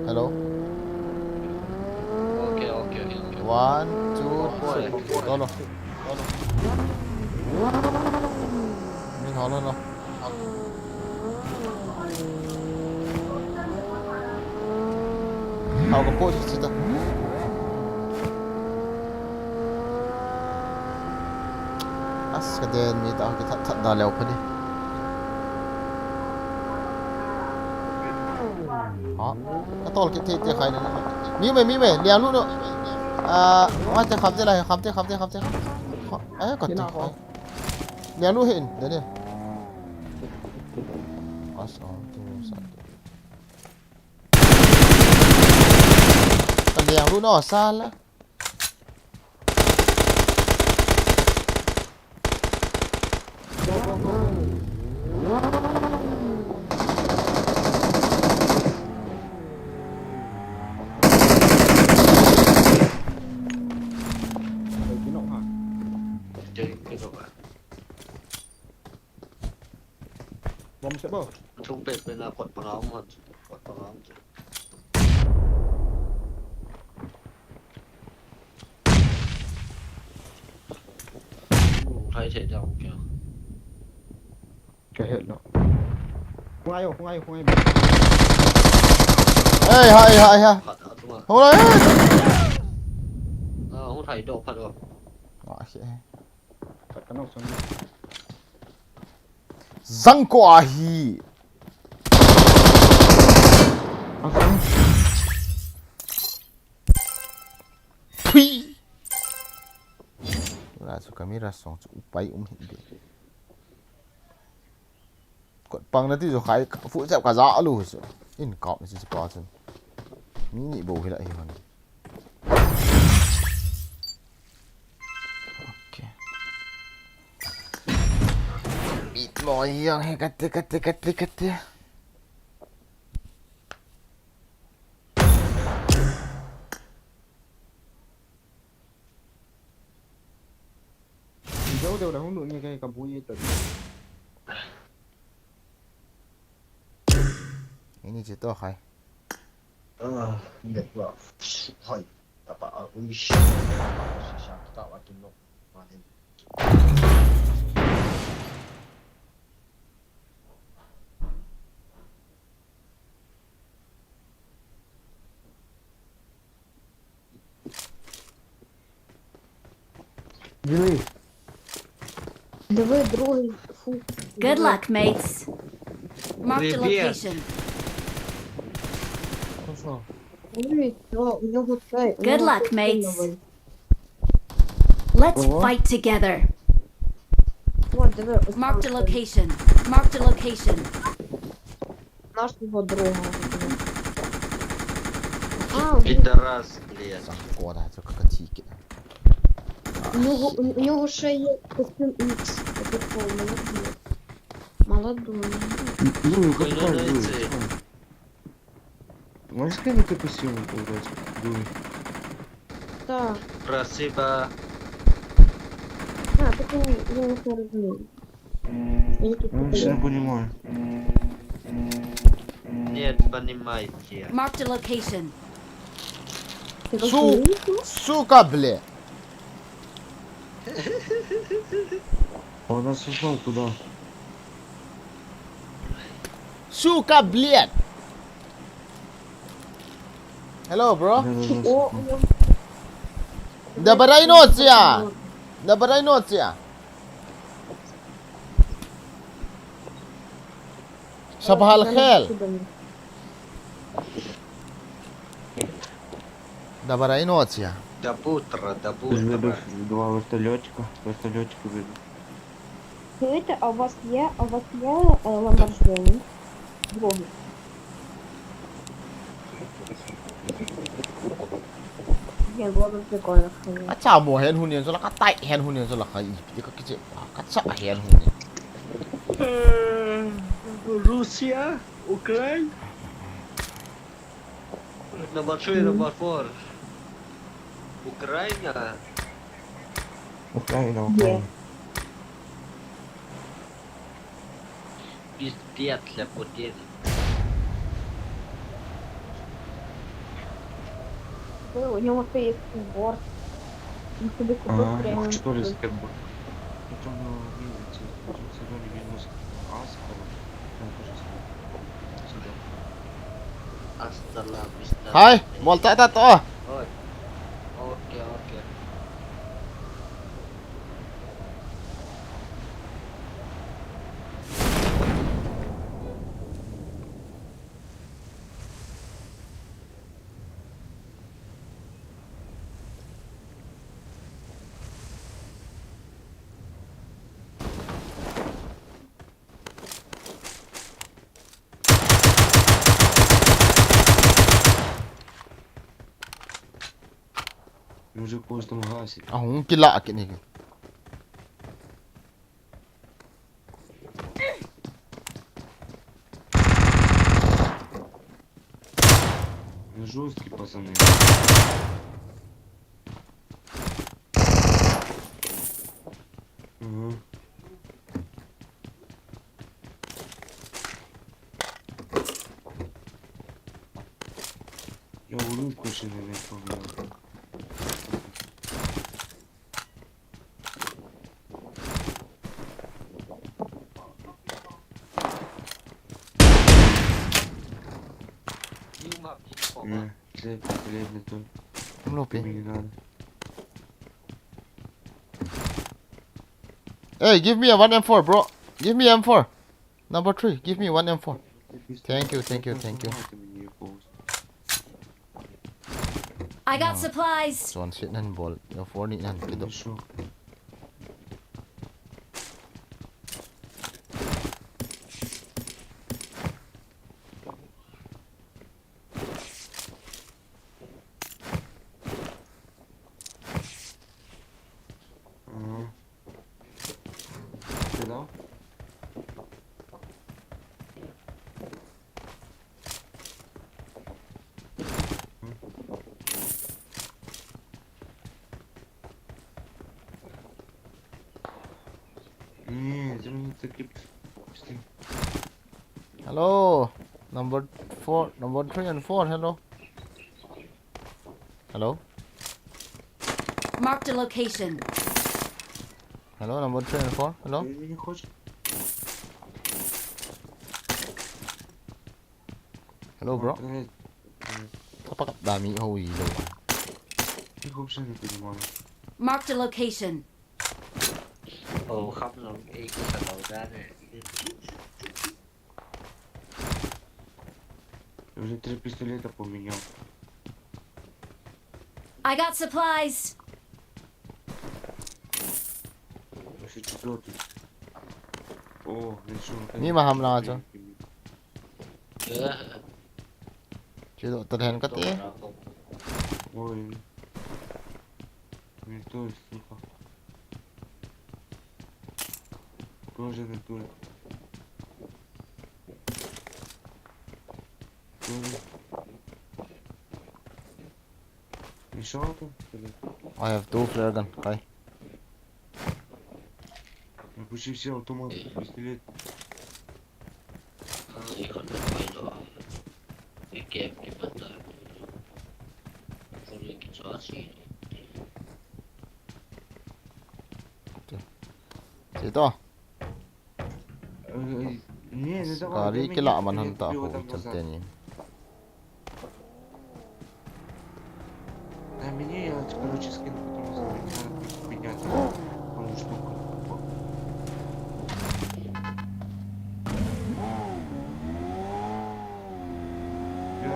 Hello. Okay, okay, okay, okay. One, two, three. Tolo. Tolo. Ni holo no. Hao ka po chu ta. As ka den mi ta ki that that da leo pha ni. Ha, ka tol kit thei te khai na. Mi me, mi me, liang lu no. Ah, wa te kham te la, kham te, kham te, kham te. Ha, eh, ka te. Liang lu hin, Daniel. As on to sa. Ka liang lu no sa la. Bom se bo. Thung pet pet na kot panga um hon. Kot panga um. Thai thei jao kya. Ka het lou. Hung ai o, hung ai o, hung ai o. Ei, ha, ei, ha, ei, ha. Phat a tunga. Hung lai. Ah, hung thai doh phat o. Ah, he. Phat ka nau sang. Zang ko ahi. Ang sang. Phui. Ula chu camera song chu upai um hi de. Kot pang na ti jo khai ka fu chep ka ja lu chu. In kap ni chu pa chun. Mi ni bo hi la hi hon. Okay. Bit mo yang he kate, kate, kate, kate. Deu deu la hung lut nge ka, ka bu ye ta. Ini je to khai. Ah, network. Hoi. Tapa a ui shi. Shi sha ta wa kin lo. Ma hin. Давай другой. Фу. Good luck, mates. Marked a location. Хорошо. Ой, всё, у него чай, у Good него luck, чай mates. Новый. Let's Ого. Fight together. Вот, давай, вот Marked a так вот. Location. Marked a location. Нашего друга. А, пидорас, блядь. Сам кода, это как тики. У него, у, у него шея костюм X. Это полный. Молодой. Ну, ну, как Блин, так ну, будет? Можешь скинуть эту силу, блядь? Дуй. Да. Спасибо. А, так я, я не понимаю. Я не понимаю. Нет, понимаете. Marked a location. Су-, сука, бля. Он нас ушёл куда? Сука, блядь. Hello, bro. Да, да, да, слушаю. Да подай ночи, а. Да подай ночи, а. Шабхал хел. Да подай ночи, а. До утра, до утра. Два вертолётика, вертолётика ведут. Чуєте, а у вас є, а у вас є, е, Lamborghini? Другий. Є, було б прикольно, конечно. Acha mo hen hun yen so la ka tai hen hun yen so la ka i ti ka kiche ka cha hen hun yen. Е, Русія, Україна. Number three, number four. Украина. Украина, Украина. Пиздец для Путина. Ой, у него есть скейтборд. Он себе купил прямо. А, я хочу тоже скейтборд. Причём, ну, видите, в этом сезоне Вильнюс Ас, короче, он тоже скейтборд. Сюда. Hasta la vista. Hai, mol ta ta to. Oi. Okay, okay. Мужик просто гасит. А он кила кини. Ну, жёсткие пацаны. Ага. Я улыбку себе не помню. Hm, le, le, le, tu. Hm, lo pe. Hey, give me a one M four, bro. Give me M four. Number three, give me one M four. Thank you, thank you, thank you. I got supplies. Chuan sit nan bol, M four ni nan kido. Hello, number four, number three and four, hello. Hello. Marked a location. Hello, number three and four. Hello. Hello, bro. Kapakap dami ho ilo. Marked a location. Oh, kham lo, eh, ko sa lo da ne. Уже три пистолета поменял. I got supplies. Уже четвёртый. О, решил. Ni ma ham la cho. Tua. Chedoh ta lhen kate. Oi. Мне тоже, сука. Тоже не то. Тоже. Ещё один, что ли? I have two flare gun, kai. Я почти все автоматы, пистолет. Che to. Gari kila man han ta ho, chante ni. А мне, я, короче, скину, потом за меня, меня там, пару штук. Я,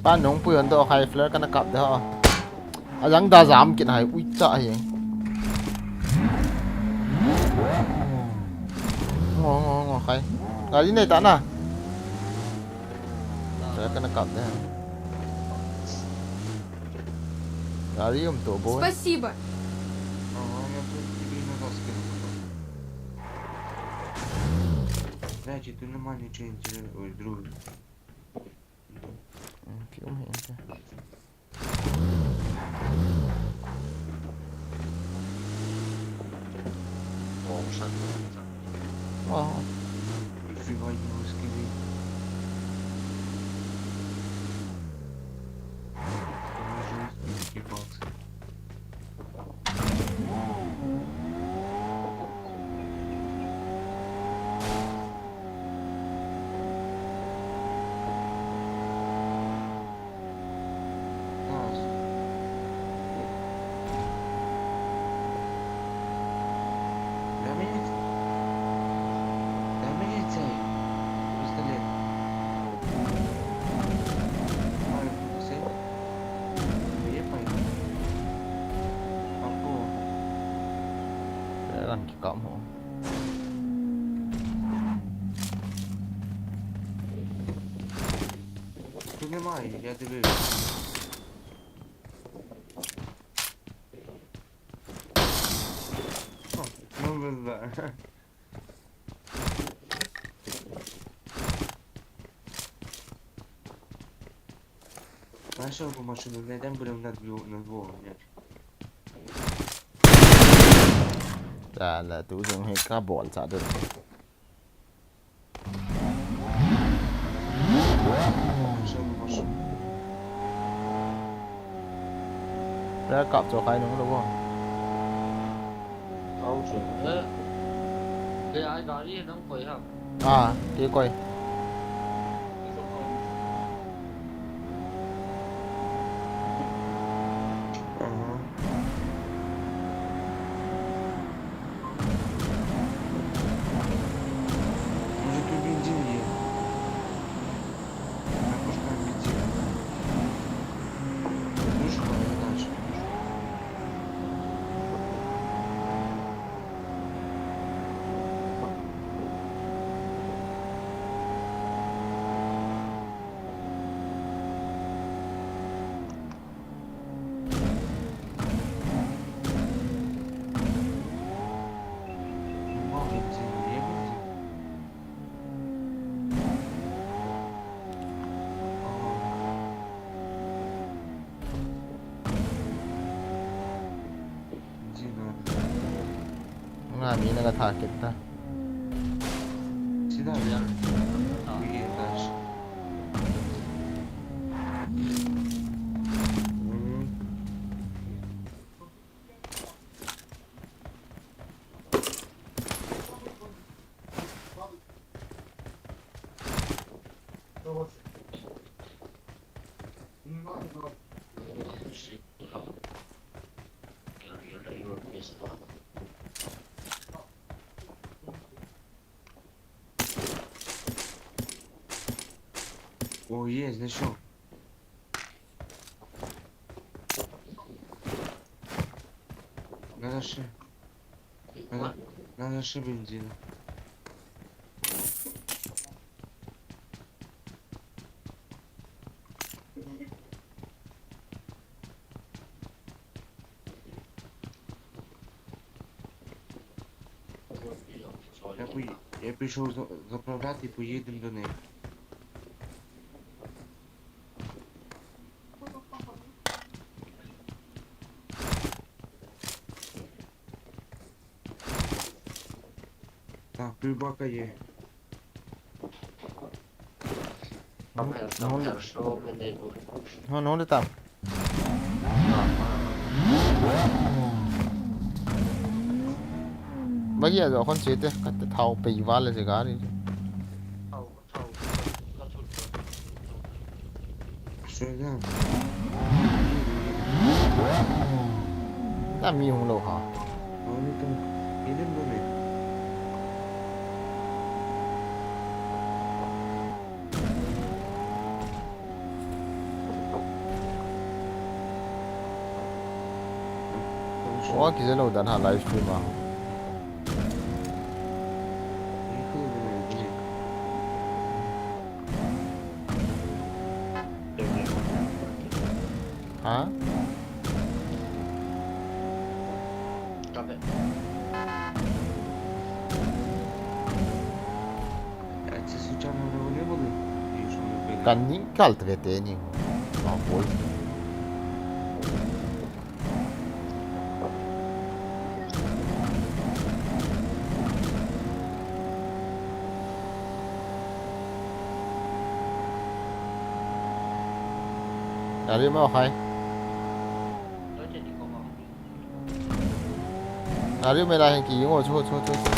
Chipa nung pui on to khai flare kana kap de ha. Ajang da jam kin hai ui cha hi. Ngo, ngo, ngo, khai. Gari nei ta na. Flare kana kap de ha. Gari um to bo. Спасибо. Ага, я тут тебе назад скину. Значит, ты нормальный что-нибудь, ой, друг. М, фиг, м, фиг. О, ушел. О. Нифига не русский. Тоже русский, ебаться. Kailan kikap mo? Tuni mai, ya te ve. Oh, no, no, no. Masuk ke masuk ni dan belum nak view nak view ni. Dah lah tu jeng he ka bol cha de. Masuk masuk. Dah kap cho khai nung lo. Kau cho. Eh. Ke ai gari nang koi ha. Ah, kei koi. Nga mi na ka tha kit ta. Sida ya. Begin dash. Oh yes, they show. Надо же. Надо, надо же бензина. Я пу-, я пішов за-, заправляти, поїдемо до них. Так, півбака є. Там Ну, хорошо, ну, хорошо, мене. Ну, ну, ти там. Bagi a jo khon che te, ka te thao pei val le je gari. Sida. Ta mi hung lo ha. Wa kije lo dan ha live stream a. Ha? Kan ni kal te ve te ni. Ah, boy. Gari mo khai. Gari me la hen ki ngo chu chu chu chu.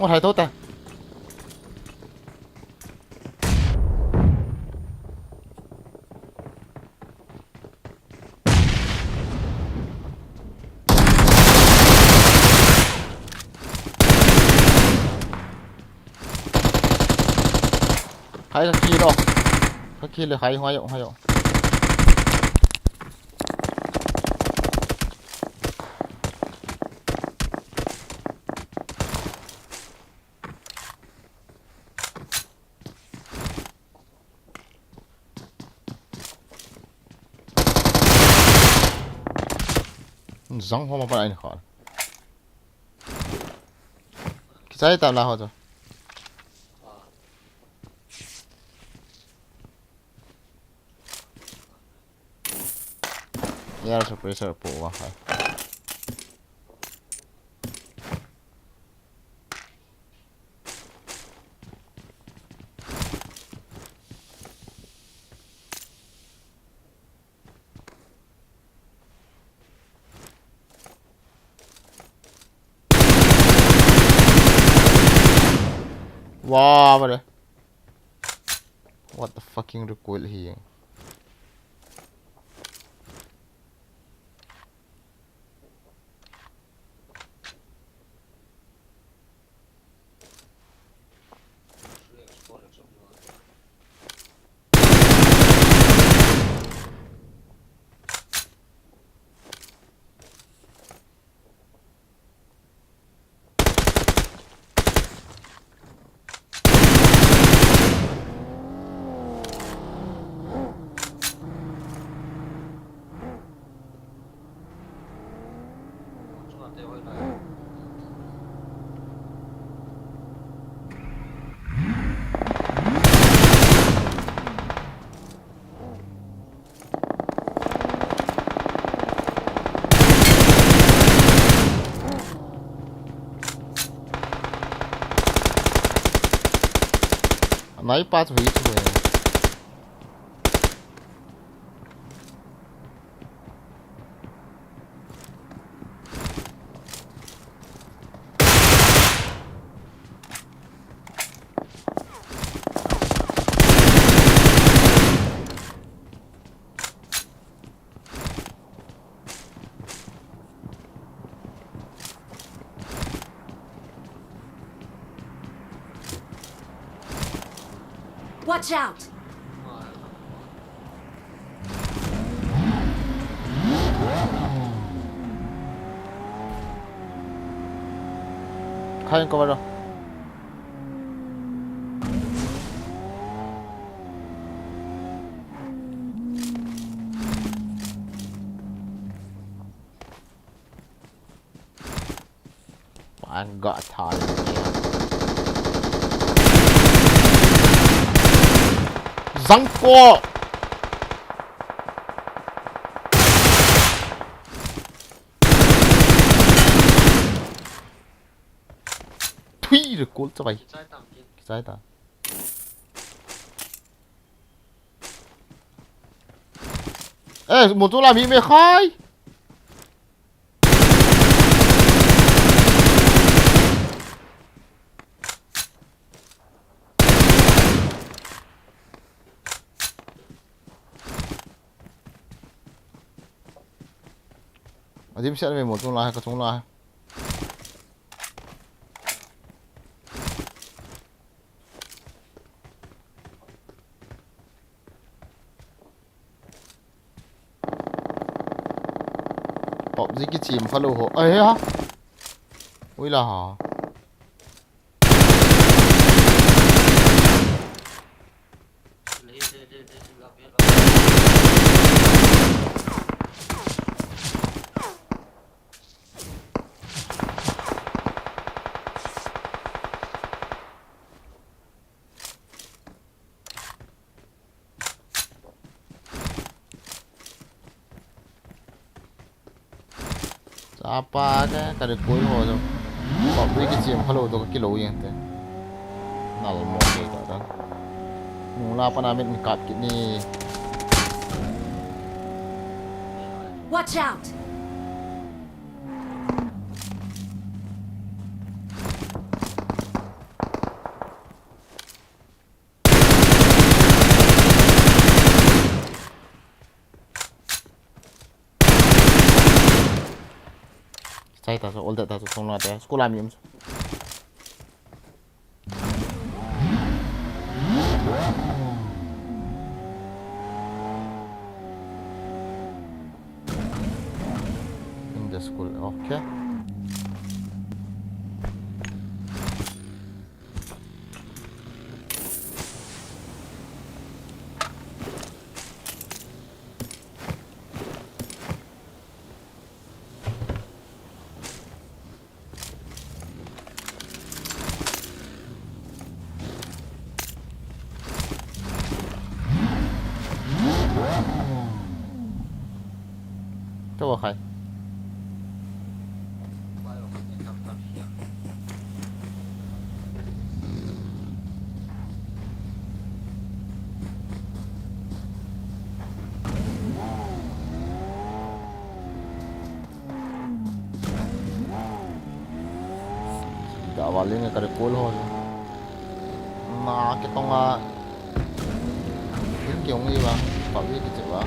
Ôi, hai tốt ta. Hai ka kill o. Ka kill le hai, hai, hai. Zang ho ma pa ai ni kha. Kichai ta la ho to. Air suppressor po wa hai. Wow, what the, what the fucking recoil here? Anai pa chu hi chu. Watch out! Khai ko ba ro. Anh gõ thoi. Zang ko. Thui re kol cha bai. Kichai ta. Eh, motor la mi me khai. Adim siat me mo chung lai, ka chung lai. PUBG kichim kha lou ho. Ai ha. Ui la ha. Chapa ka, ka ri koi ho jo. PUBG kichim kha lou to ka kilou jeng te. Nal mo ke ta ta. Nung la pa na min kap kit ni. Watch out! Chai ta so, all that ta so, song la ta, school am yum. In the school, okay. Tua khai. Dah valing ka recall ho. Na ke tonga. Kin ke ong iwa. Pa wi ke chewa.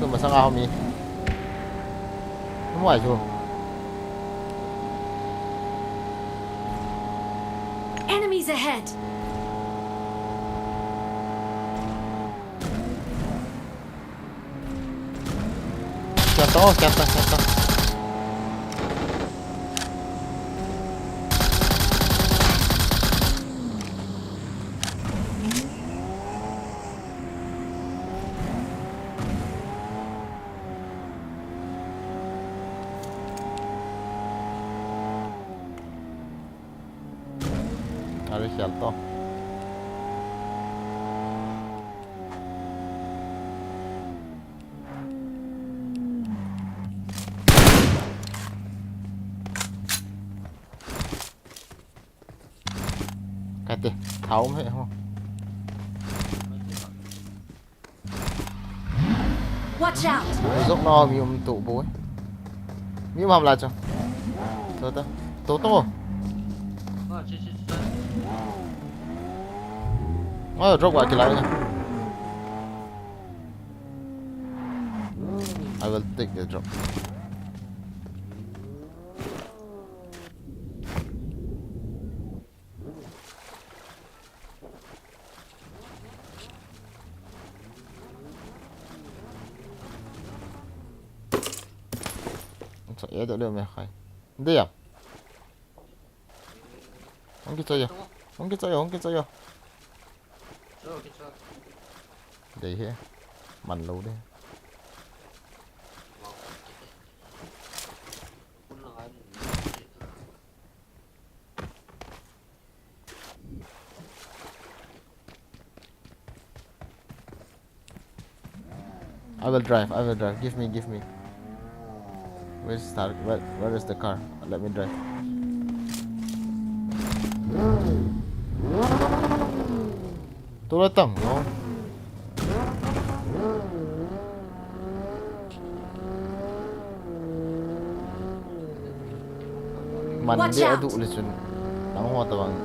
Chu masanga ho mi. Muai chu. Enemies ahead! Kya to, kya to, kya to. Are sial to. Kate, thao me ho. Watch out! Zok na mi um tu bo. Mi um ham la cha. To ta. To to. Ah, drop wa kilai. I will take the drop. Sa e do le me khai. Dia. Hong kichoi yo. Hong kichoi yo, hong kichoi yo. Dei he. Man lou de. I will drive, I will drive. Give me, give me. Where's the, where, where is the car? Let me drive. Tula tang, no? Man de adu le chun. Tang ho ta bang.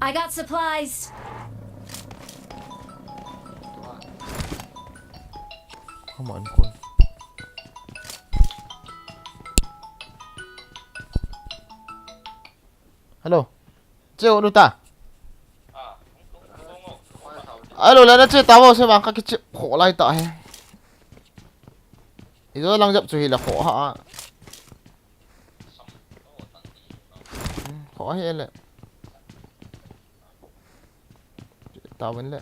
I got supplies. Come on, cool. Hello. Che o luta. Hello, la na che ta vo se bang ka kiche kho lai ta he. Ijo lang jap chu hi la kho ha. Kho hi le. Ta ven le.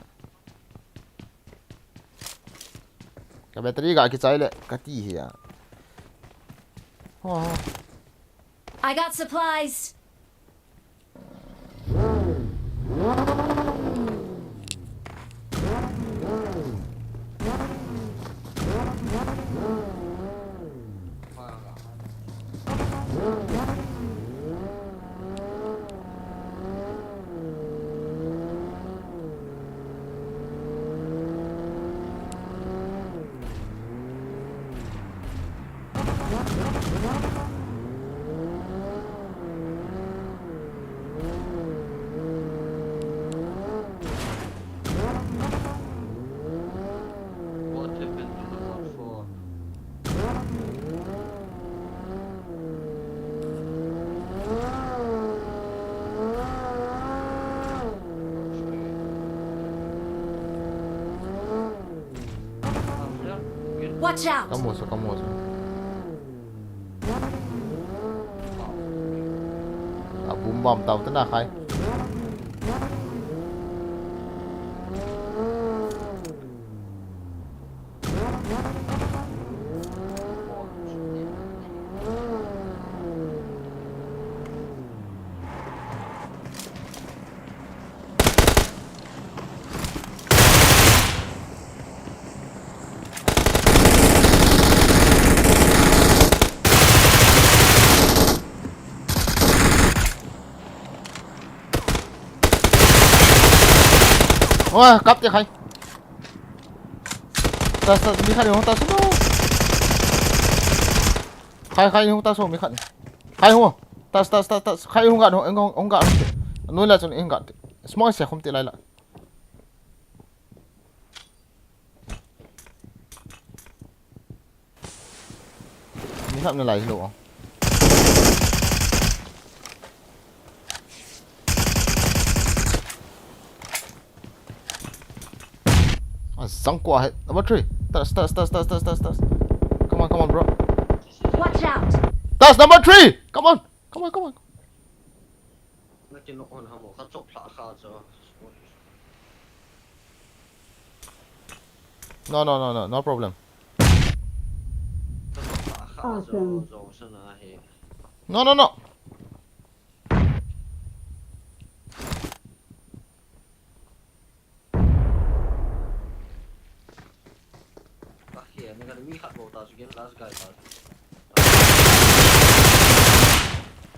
Ka battery ga kichai le ka ti hi a. Ho ho. I got supplies. What happened to the phone? Watch out! Kamu sa, kamu sa. A boom bomb tau tena khai. Oi, kap te khai. Tas, tas, mi khat ni hung tas no. Khai, khai, hung tas ho, mi khat ni. Khai ho. Tas, tas, tas, tas. Khai hung gat ho, hung, hung gat ho. Noi la chun hung gat. Small se khum te lai la. Mi khat na lai lo. Ah, zang kua hai. Number three. Tas, tas, tas. Come on, come on, bro. Watch out! Tas number three! Come on! Come on, come on! Na kin on ha mo, ka chop hla kha cho. No, no, no, no, no problem. Ka chop hla kha cho, Awesome. Cho sana he. No, no, no.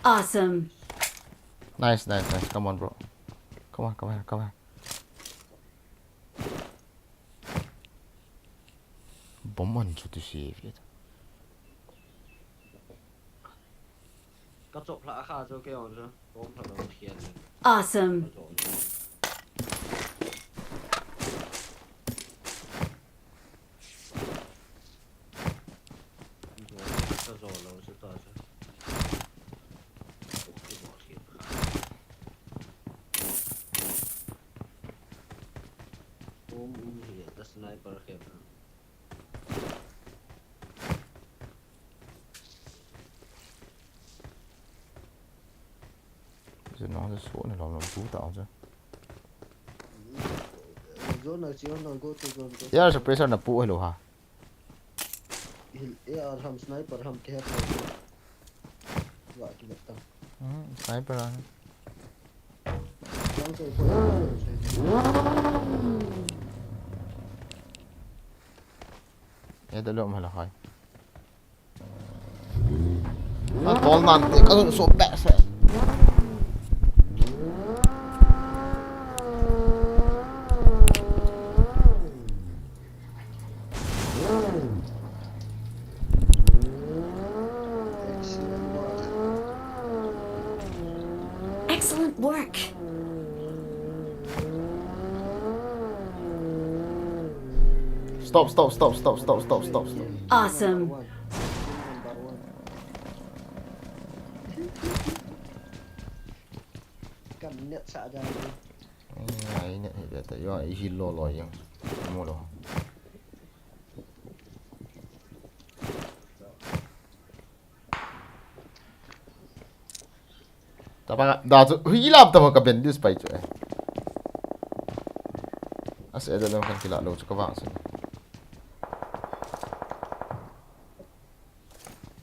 Awesome. Nice, nice, nice. Come on, bro. Come on, come here, come here. Bomb on chu tu si. Ka chop hla kha chu kei on chu. Bomb hla lo thian le. Awesome. Ka chop. Ka chop lo chu ta chu. Bomb um hi ta sniper khe. Zeno, zeno, suh ni lom lom tu ta chu. Zone na, zone na, go to zone, go to zone. Air suppressor na pu hello ha. Hil, A R ham, sniper ham, ke ha. Wa ki ta. Hmm, sniper a. Zone to go. E da lo ma la hai. Natol nante, ka so beh se. Excellent work. Stop, stop, stop. Awesome. Number one. Number one. Kan net sa ja. Ai, net hi beta, yo, i hi lo lo yang. Mo lo. Tapa da chu, hui lam tama ka ben dis pai chu, eh. Ase da lam kan kila lo chu ka vang chu.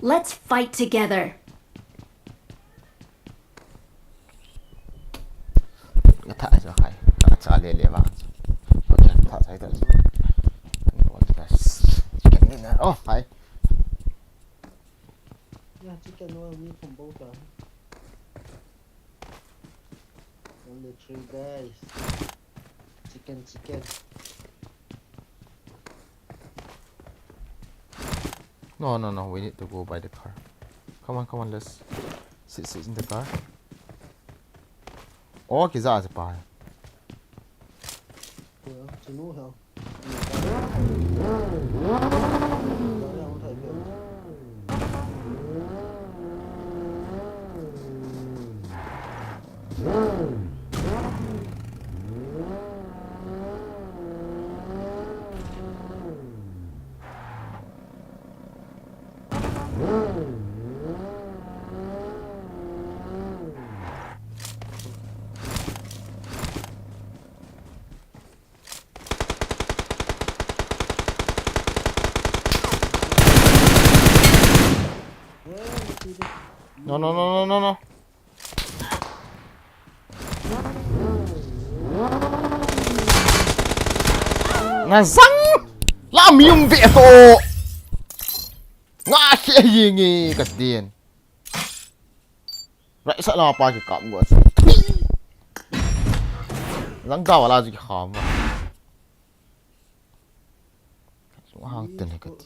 Let's fight together. Ka tha chu khai. Ka cha le le vang chu. Okay, tha chai ta chu. Chicken dinner. Oh, hi. Yeah, chicken oil, mi pum bo ta. Only three guys. Chicken, chicken. No, no, no, we need to go buy the car. Come on, come on, let's sit, sit in the car. Oh, kiza ase pa. Well, to know how. No, no, no, no, no, no. Na zang! La mi um ve to! Nga he yeng e ka den. Right side la pa ki kap ngot. Zang da wala ki kham. Hang ten he kati.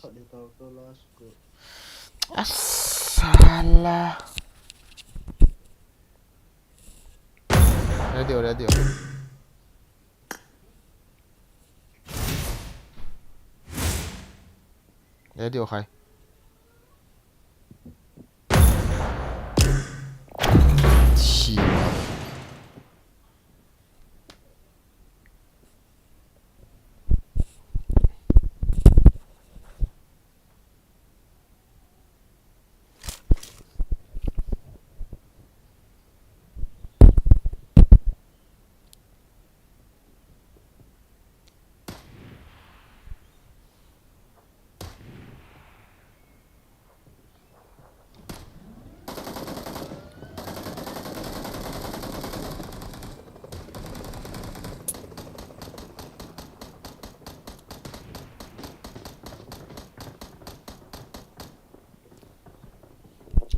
Asala. Ready, ready. Ready, khai. Shi.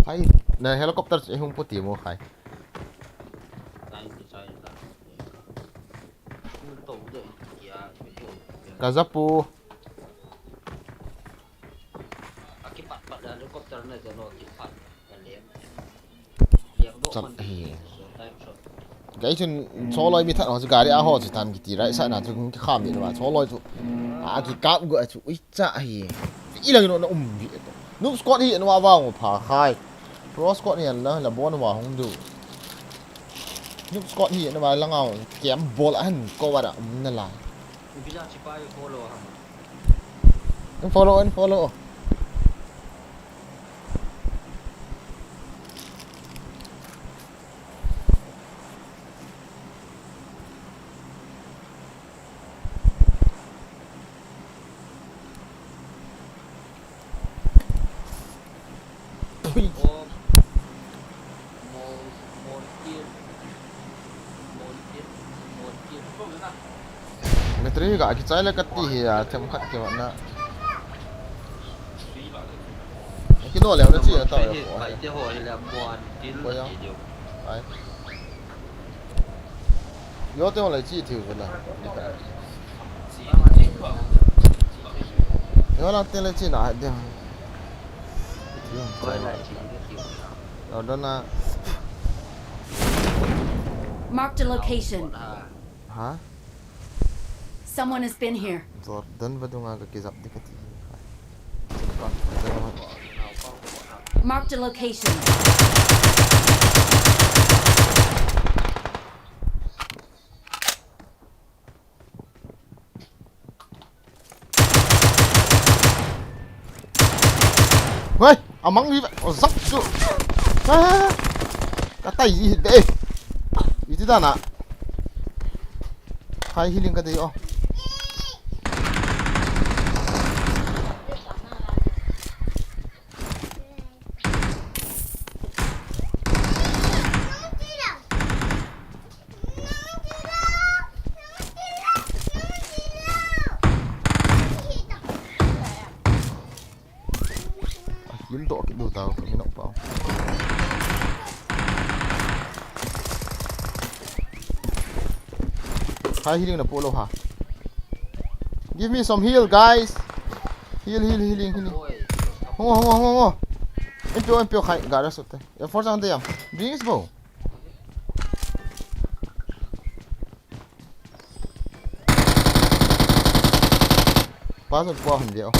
Khai, na helicopter chu hung pu ti mo khai. Ka za pu. Chat hi. Gai chun choloi mi that ho chu gari a ho chu tan kiti rai sa na chu ki kham ni ma choloi chu. A ki kap go chu ui cha hi. I lang no na um bi to. Noob Squad hi no wa wa pha khai. Pro Squad hi na la bon wa hung du. Noob Squad hi na wa la ngau kem bol an ko wa da um na la. Unfollow, unfollow. Ui. Battery ga kichai le kati hi a, themkhat ke na. Kilo le na chi ta. Ai. Yo te le chi thiu na. Yo la te le chi na de. Yo dona. Marked a location. Ha? Someone has been here. Jordan vadunga ka kizap de kati. Marked a location. Hei, amang ni, o zap chu. Ha, ka tai ji de. Iti dana. Hai healing ka dei o. Lim to kit du tao, kami nok pao. Hai healing na polo ha. Give me some heal, guys. Heal, heal, healing, healing. Hungo, hungo, hungo, hungo. Empio, empio khai, gara sote. Ya force ante yam. Bring is bo. Pass on po han dia.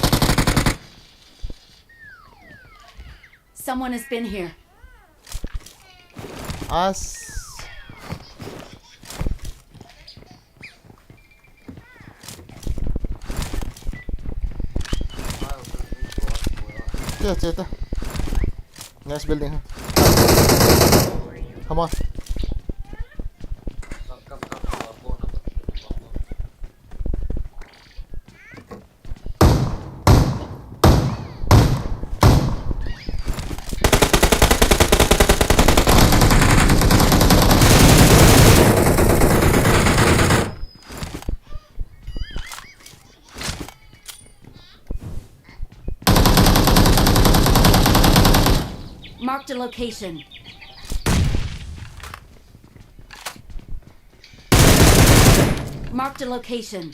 Someone has been here. As. Che, che, che. Next building, ha. Come on. Marked a location. Marked a location.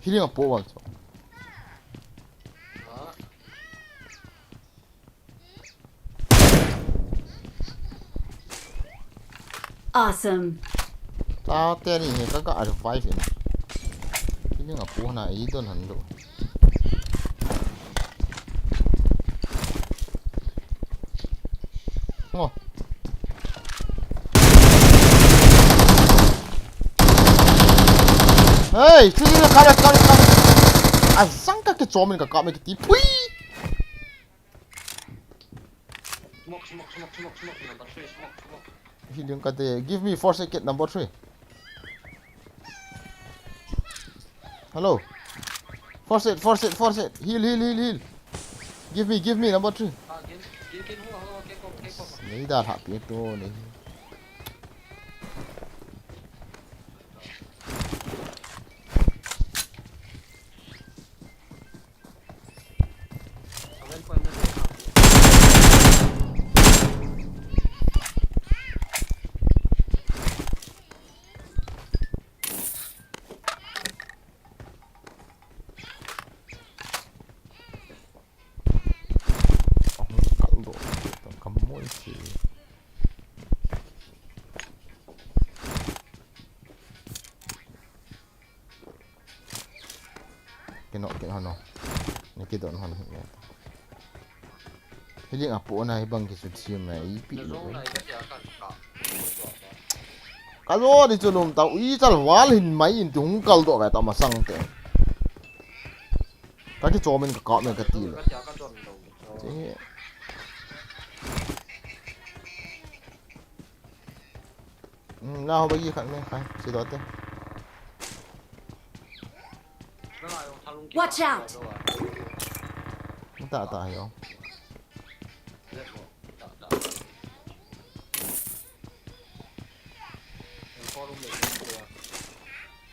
Healing a po val chu. Awesome. Tate ni hi ka ka revive in. Healing a po na i don han do. Oh. Hey, chu chu, come, come, come. A sang ka ke chomin ka ka me ki ti. Pui. Smoke, smoke, smoke, smoke, smoke, number three, smoke, smoke. Healing ka te. Give me first aid kit number three. Hello. First aid, first aid, first aid. Heal, heal, heal, heal. Give me, give me number three. Ah, give, give, give, who, who, okay, go, okay, go. Nei da ha pi to nei. Ahung kal doh, ka mui si. Kino, kino, no. Ni kidon hon hi. Healing a po na hi bang ki su thiam na i pi lo. Ka lo ni chu lum tau i chal wal hin mai in tu hung kal doh ve ta masang te. Ka ki chomin ka ka me ka ti le. Che. Hmm, na ho ba yi khat me khai, si do te. Watch out! Ta ta yo.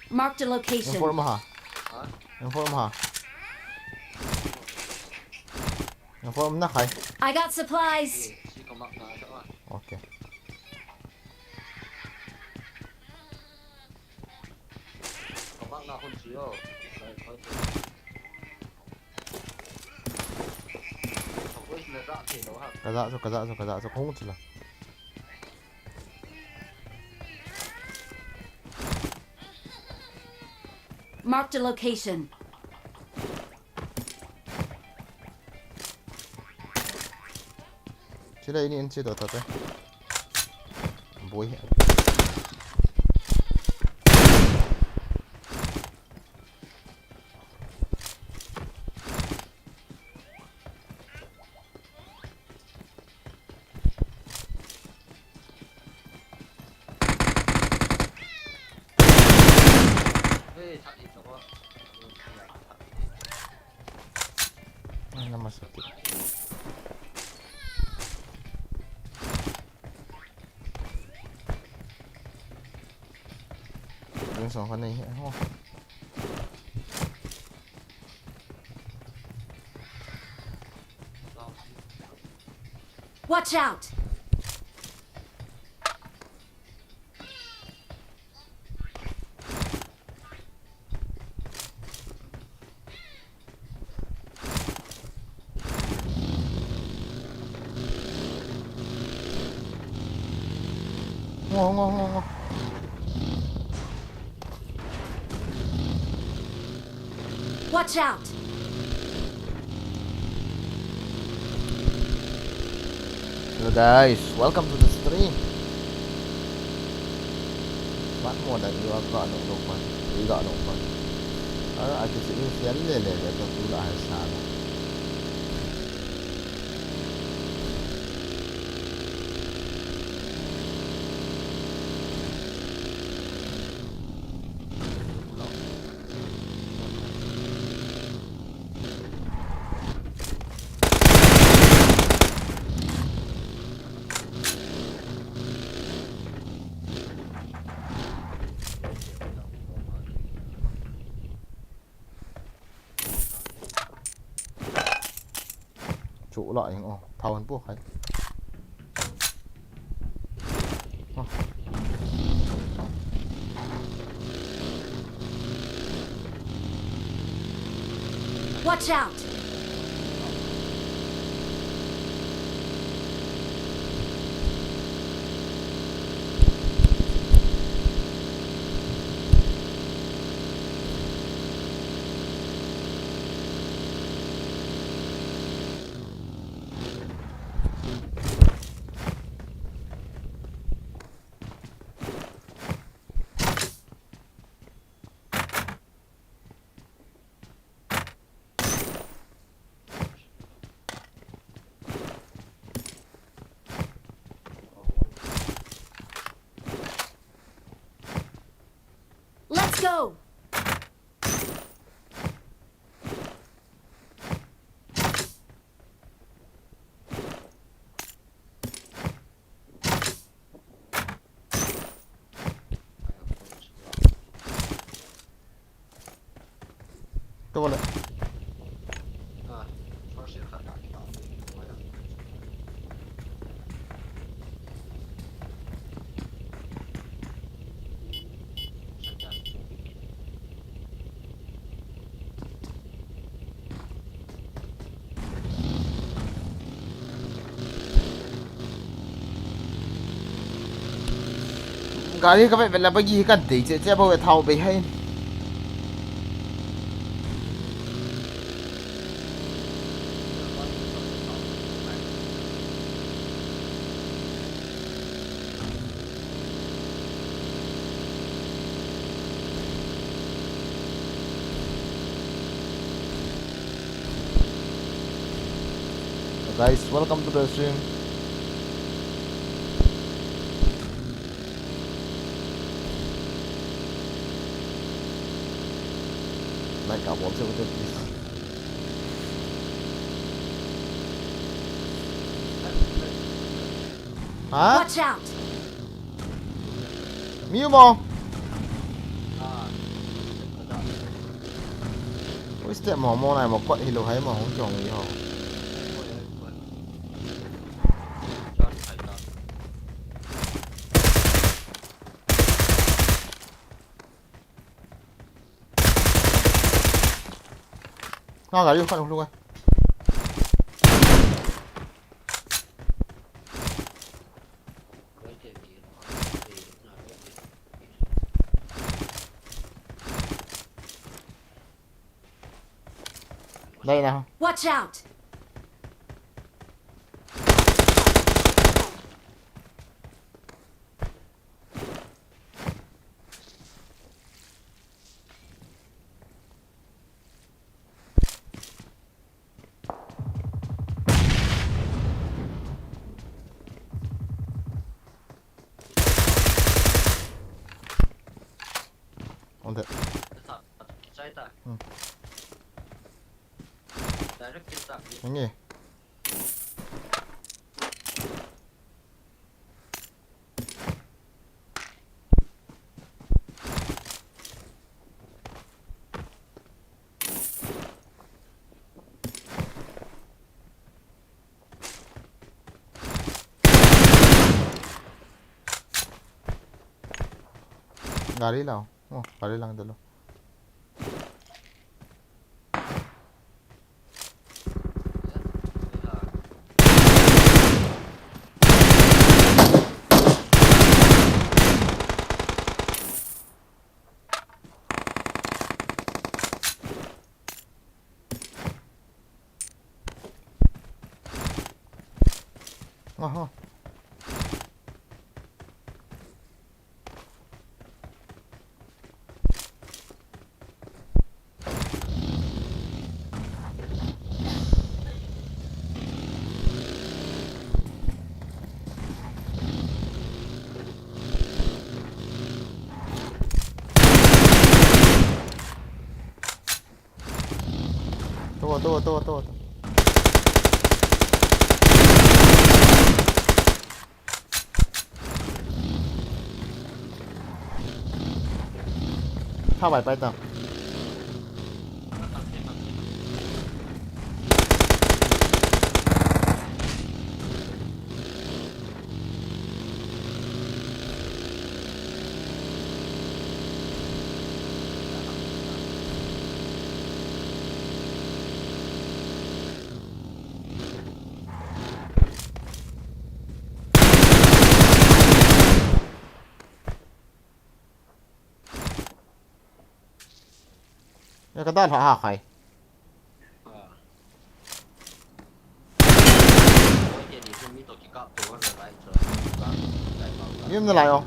Marked a location. Inform ha. Inform ha. Inform na khai. I got supplies. Okay. Ka za chu, ka za chu, ka za chu, kong chu la. Marked a location. Chila ini in chi to ta te. Boi. Ai, namasakit. Yung sa kanay, oh. Watch out! Ngo, ngo, ngo, ngo. Watch out! Hello guys, welcome to the stream. What more than you have got no open? You got no open. Ara ati si in siya lele le to tula hai sana. Chu la ing o, thau han pu khai. Ha. Watch out! Let's go! Tua le. Gari ka vet vet le bagi hi ka dei che che bou e, thao bei hai. Guys, welcome to the stream. Like ka bol cheh cheh, please. Ha? Watch out! Mi um mo? Ui, step mo mo nai mo kot hilou hai mo hung chong i ho. Na gari khat hung lhung e. Dai na. Watch out! On the. Chai ta. Hmm. Direct kill ta. Nge. Gari lao. Oh, gari lang dalo. Aha. Tua, tua, tua, tua, tua. Tha bai pai ta. Ya ka dal ha ha khai. Yem na lai o.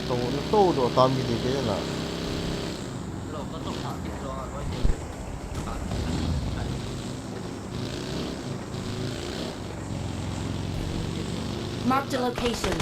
To, to do ta mi de de na. Marked a location.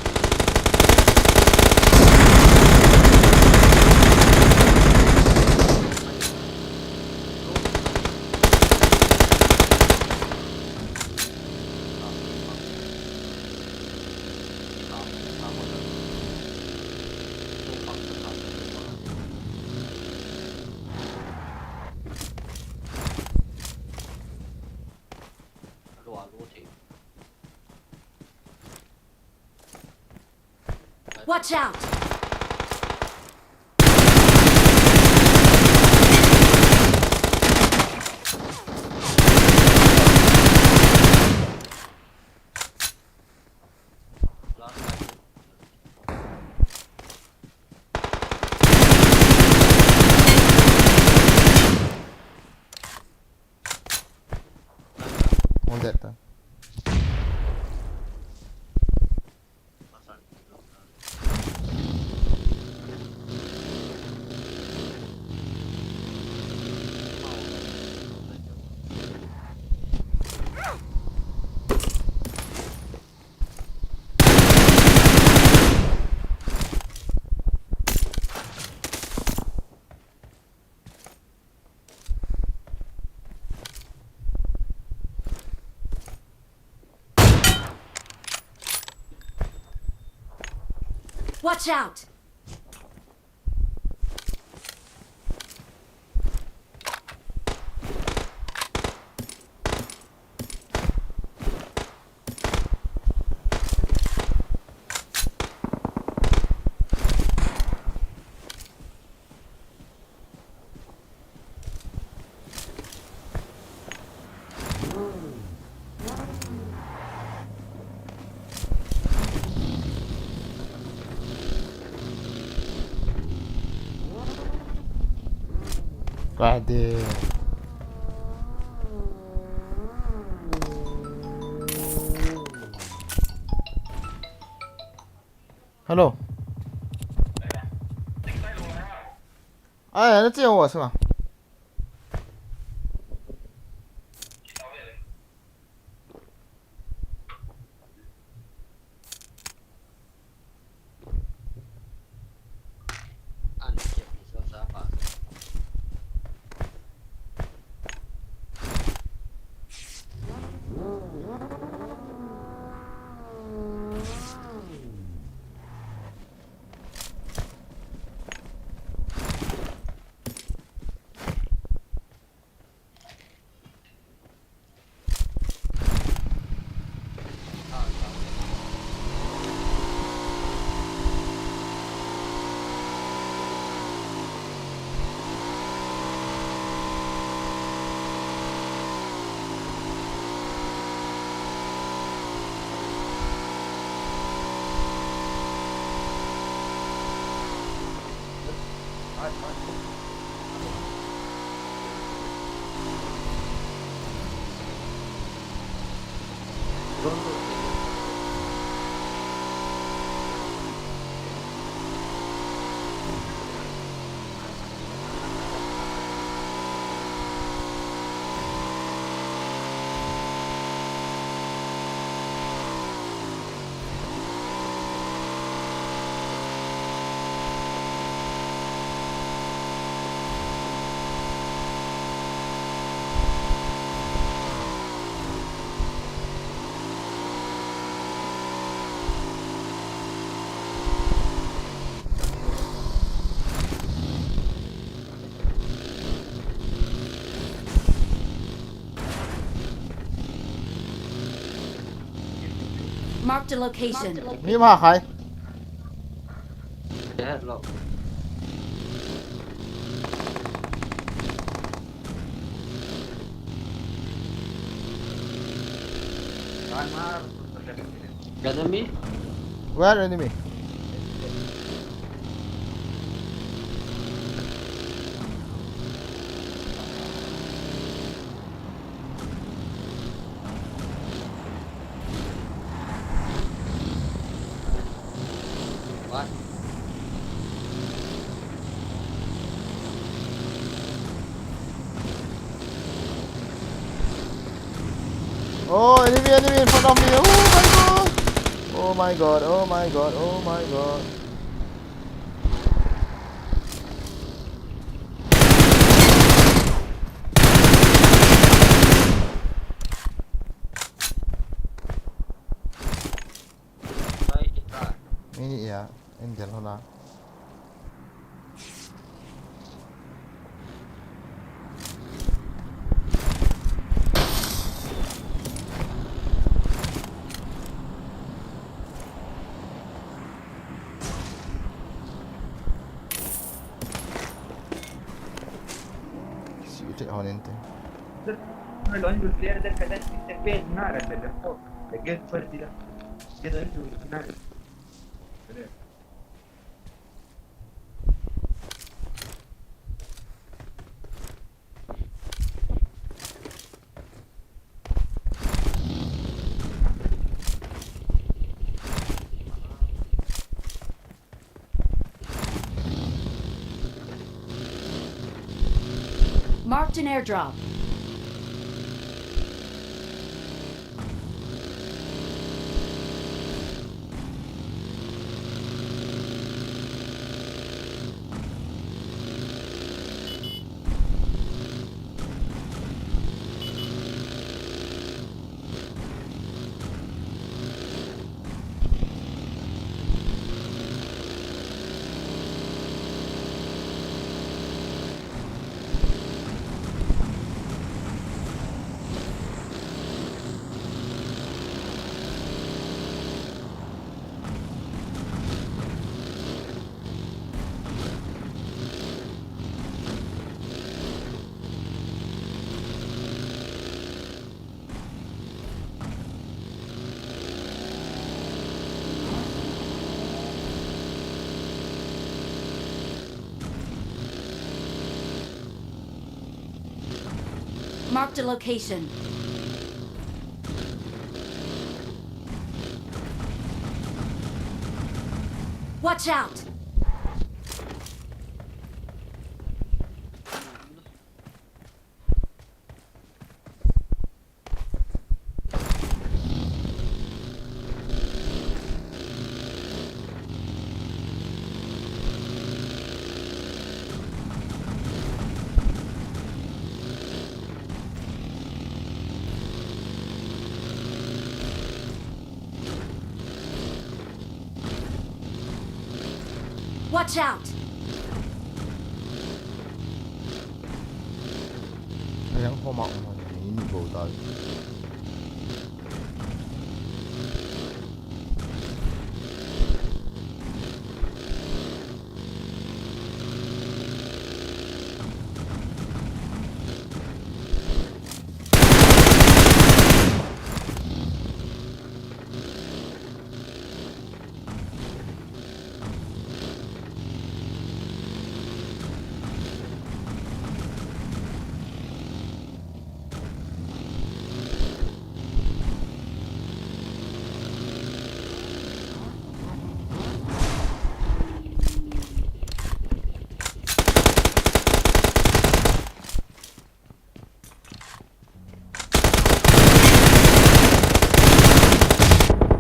Watch out! One dead ta. Watch out! Cadê? Hello. Ai, ana che ho asma. Marked a location. Mi ma khai. Enemy? Where enemy? Oh, enemy, enemy in front of me. Oh my god. Oh my god. Oh my god. Oh my god. Ini ya, angel hona. Site honin te. Marked an airdrop. Marked a location. Watch out! Watch out! Ayang homa umon ni ni go dal.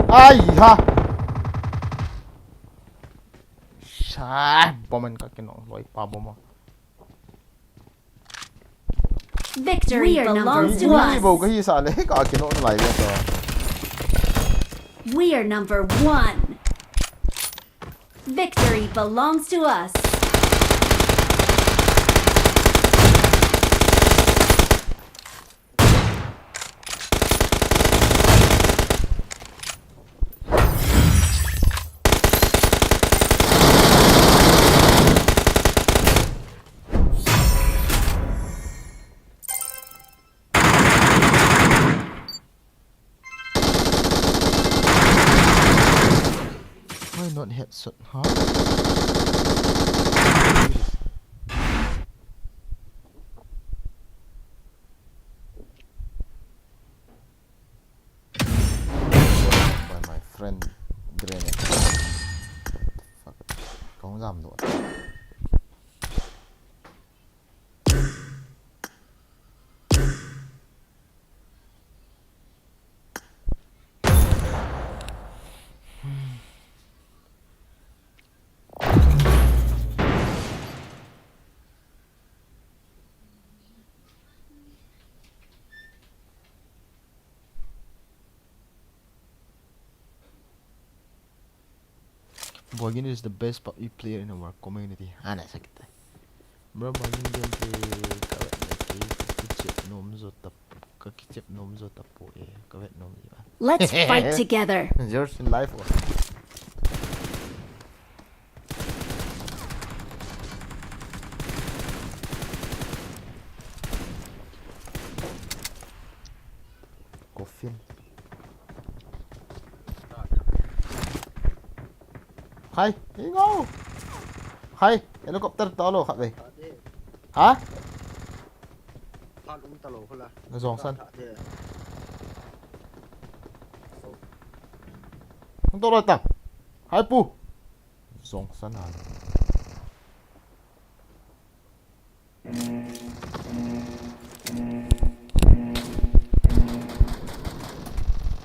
Ai ha. Sa, bomb in ka kinong loi pa bomb. Victory belongs to us. Ni bo ka hi sa le ka kinong lai le to. We are number one. Victory belongs to us. Why not headshot, huh? By my friend grenade. Fuck. Kong jam do. Boygin is the best PUBG player in our community. Ana sakit. Bro, Boygin gameplay ka vet na ke, ka kichep nom jo tap, ka kichep nom jo tapo e, ka vet nom jo. Let's fight together. Yours in life. Coffin. Hai, ingo. Hai, helicopter to lo khat ve. Ha? Phat um ta lo khula. Na jong san. Tha te. Hung to lo ta. Hai pu. Jong san a.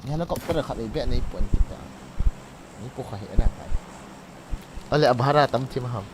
Ni helicopter khat ei beh nei pon kita. Nei pu kha he na kai. Ale abhara tam thim ham.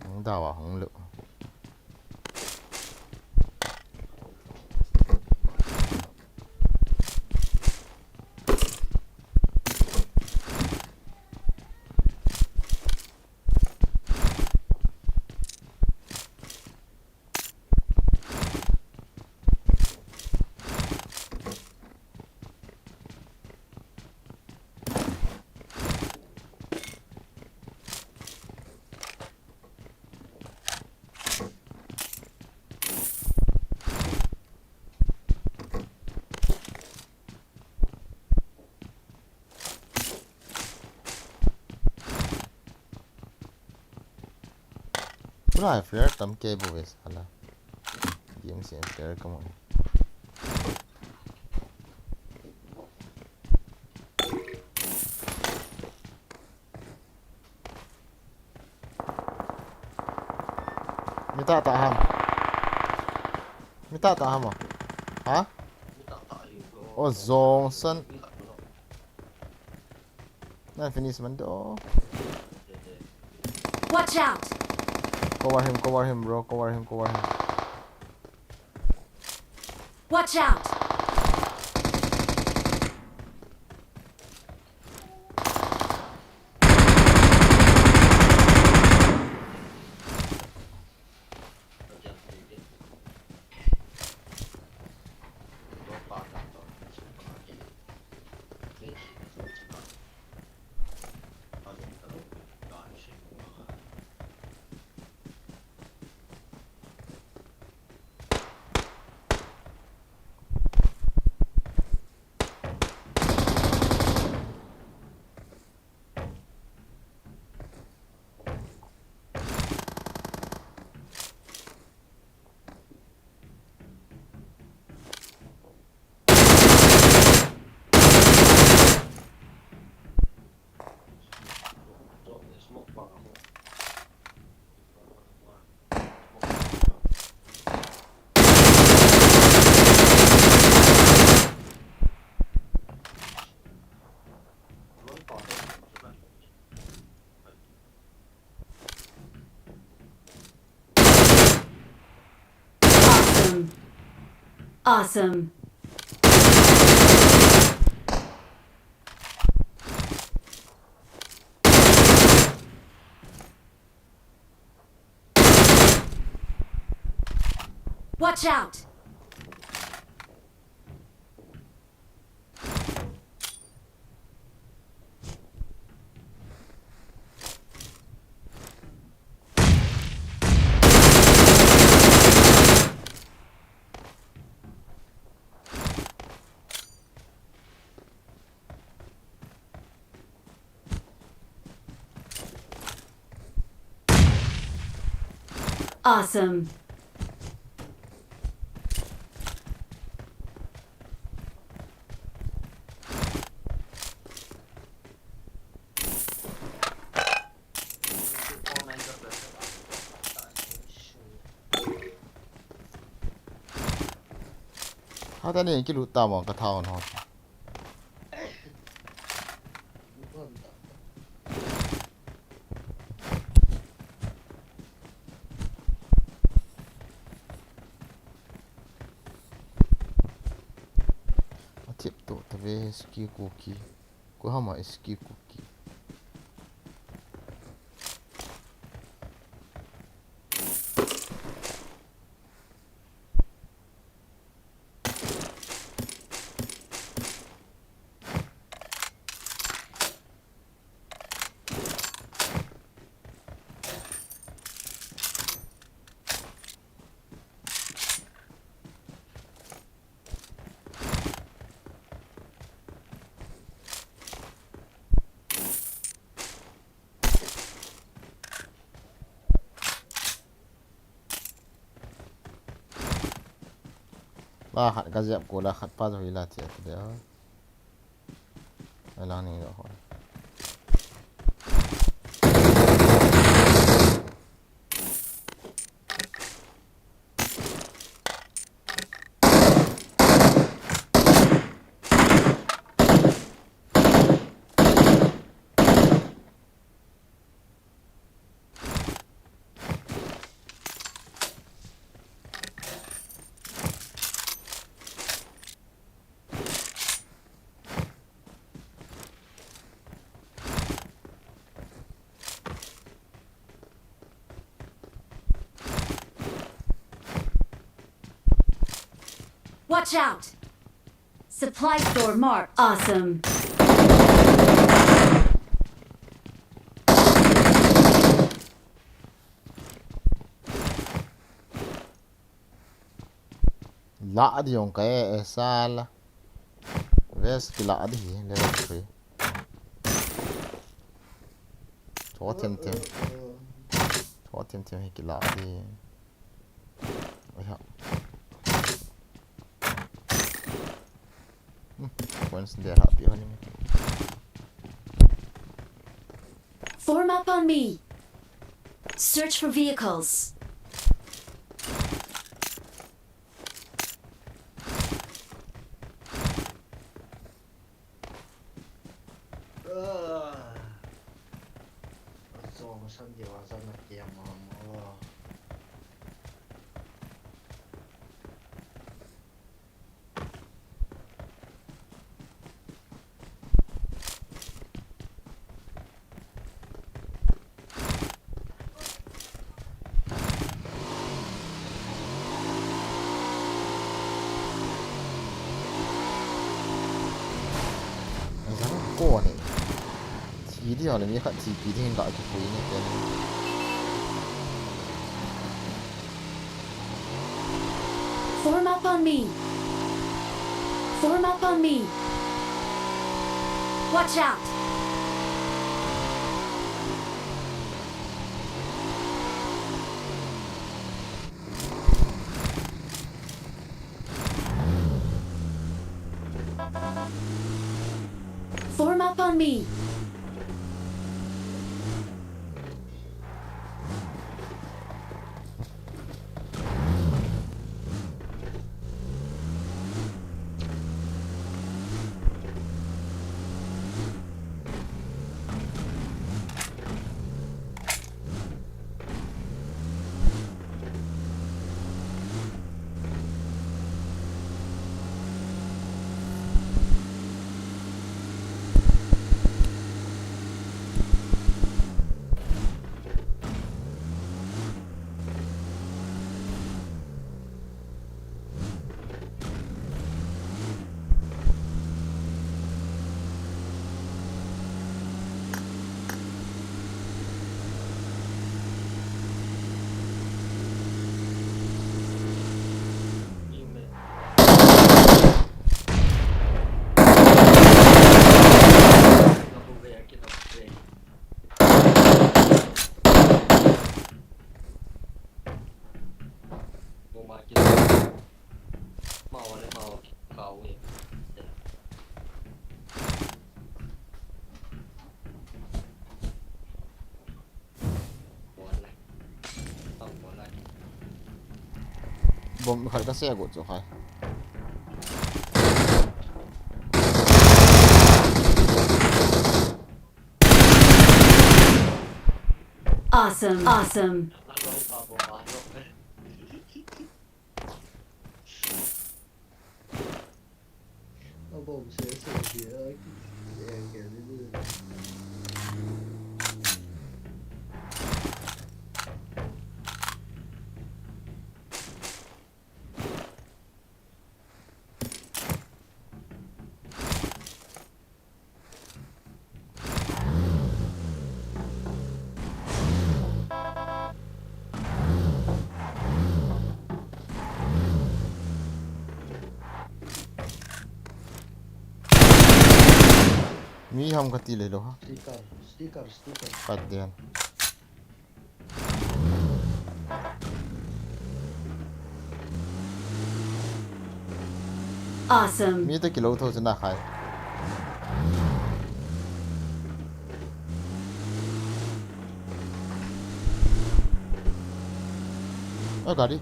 Hung dau a hung lou. Pura flare tam kei bou ve sala. Game se flare ka mo. Mi tah tah ham. Mi tah tah ham a. Ha? O jong san. Na finish man do. Watch out! Cover him, cover him, bro. Cover him, cover him. Watch out! Awesome. Awesome. Watch out! Awesome. Hata ni kilut ta mo ka thaon ho. Atip to tave ski cookie. Ko hama ski cookie. La khat ka jep ko la khat pa jo hi la tia ti de. Ai lang ni lo ho. Watch out! Supply store marked. Awesome. La di jong ka e, e sala. Ves kila di hi, level three. Cho them them. Cho them them hi kila di. Oi ha. Hmm, points dia ha pi ha ni. Form up on me. Search for vehicles. Zang ko ni. Thi di hon ni khat thi pi ding ka ki pui ni te. Form up on me. Form up on me. Watch out. Form up on me. Bomb khat kasei got chu khai. Awesome. Awesome. Mi ham kati le lo ha. Sticker, sticker, sticker. Pat den. Awesome. Mi ta kilo tho chana khai. Oh, gari.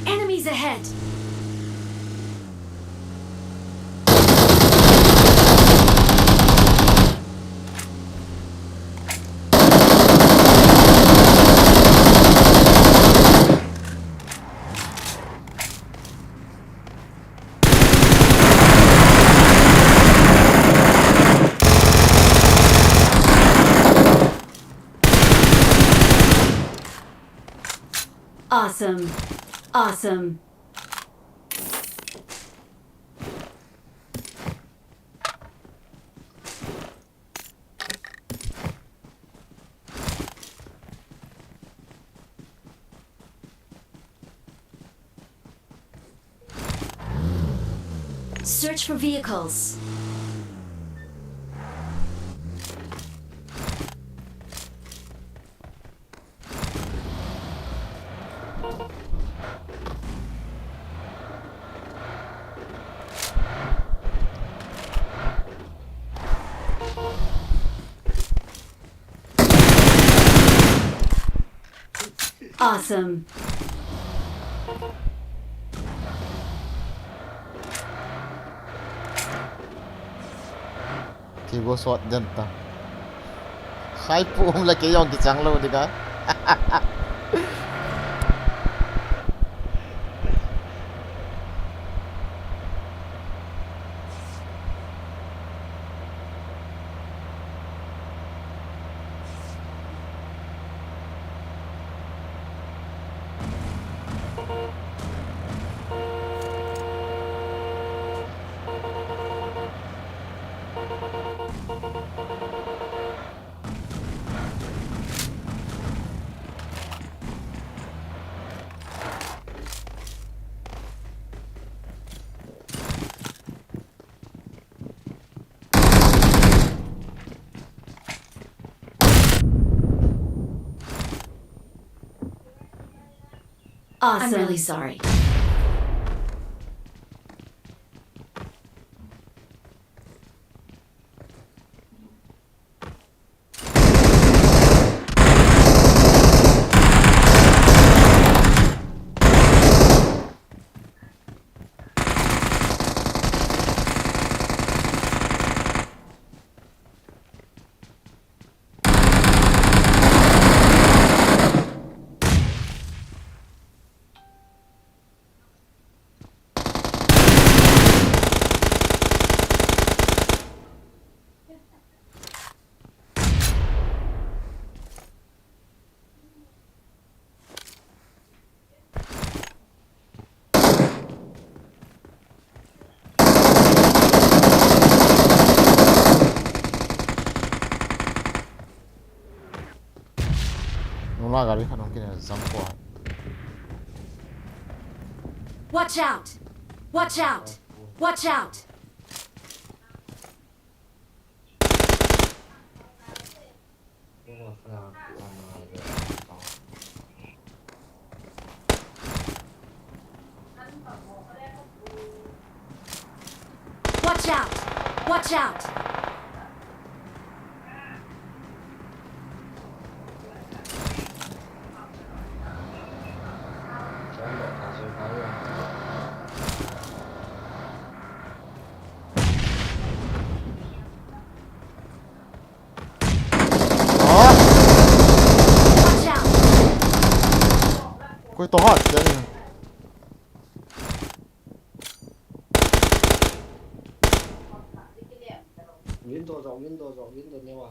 Enemies ahead. Awesome. Awesome. Search for vehicles. Awesome. Ti go sot den ta. Khai pu um la kei jong kichang lou ding a. Awesome. I'm really sorry. Nula gari khat hung kine jam ko. Watch out! Watch out! Watch out! Watch out! Watch out! Koi to hat chen. Window jong, window jong, window ne wa.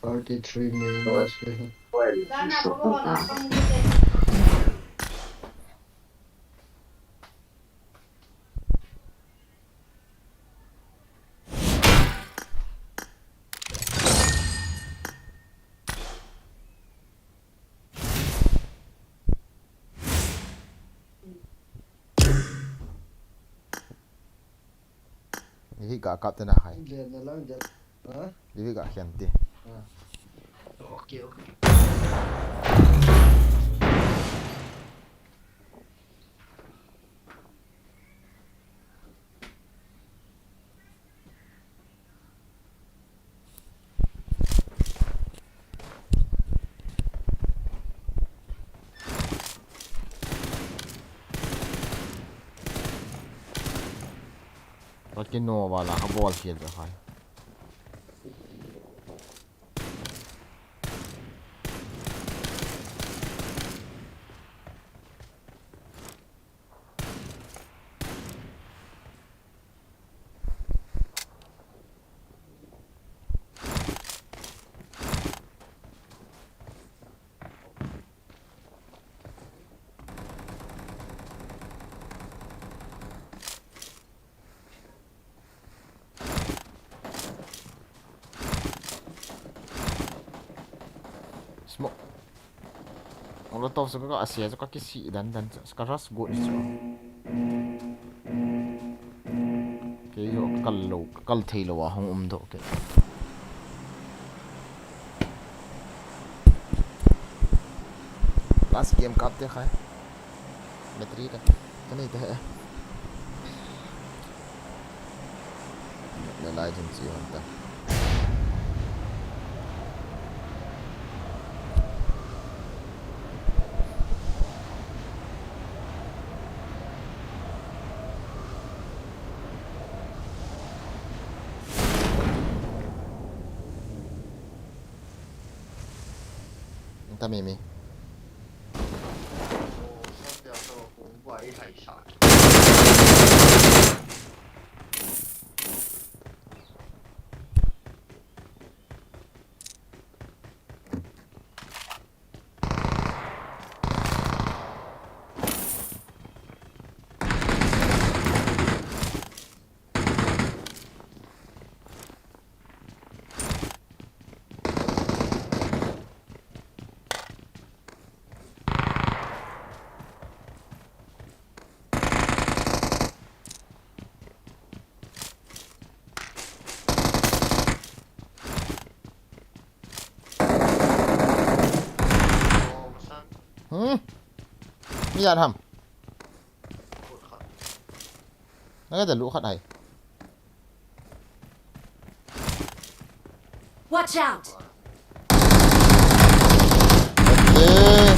Thirty-three minutes. Hivi ga kap te na hai. Hivi ga khen te. Tua kino vala ka bol khel jo hai. Smoke. Molotov sa ka ase sa ka kisi dan dan sa ka ras go ni sa. Kei ho ka kal lou, ka kal thei lou a hung um doh kei. Last game kap te khai. Battery ta. Ka nei ta he. Le lai jin chi hon ta. Nta mi mi. Hmm? Mi dan ham. Naga da lu khat ai. Watch out! Okay.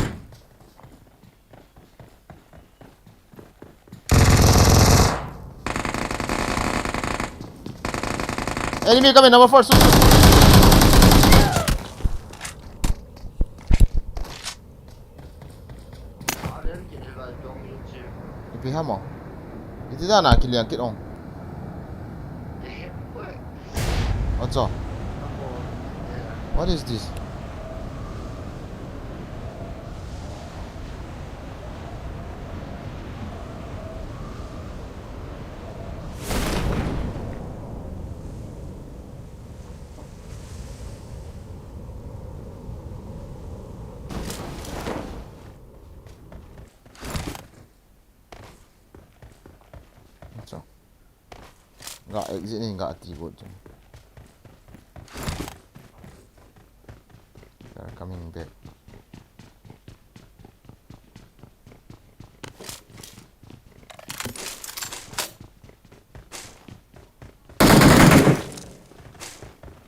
Enemy coming, number four, shoot, shoot. Ipi ham o. Iti dan a kiliang kit ong. Acha. What is this? Acha. Ga exit in ga ti bot chu. They are coming back.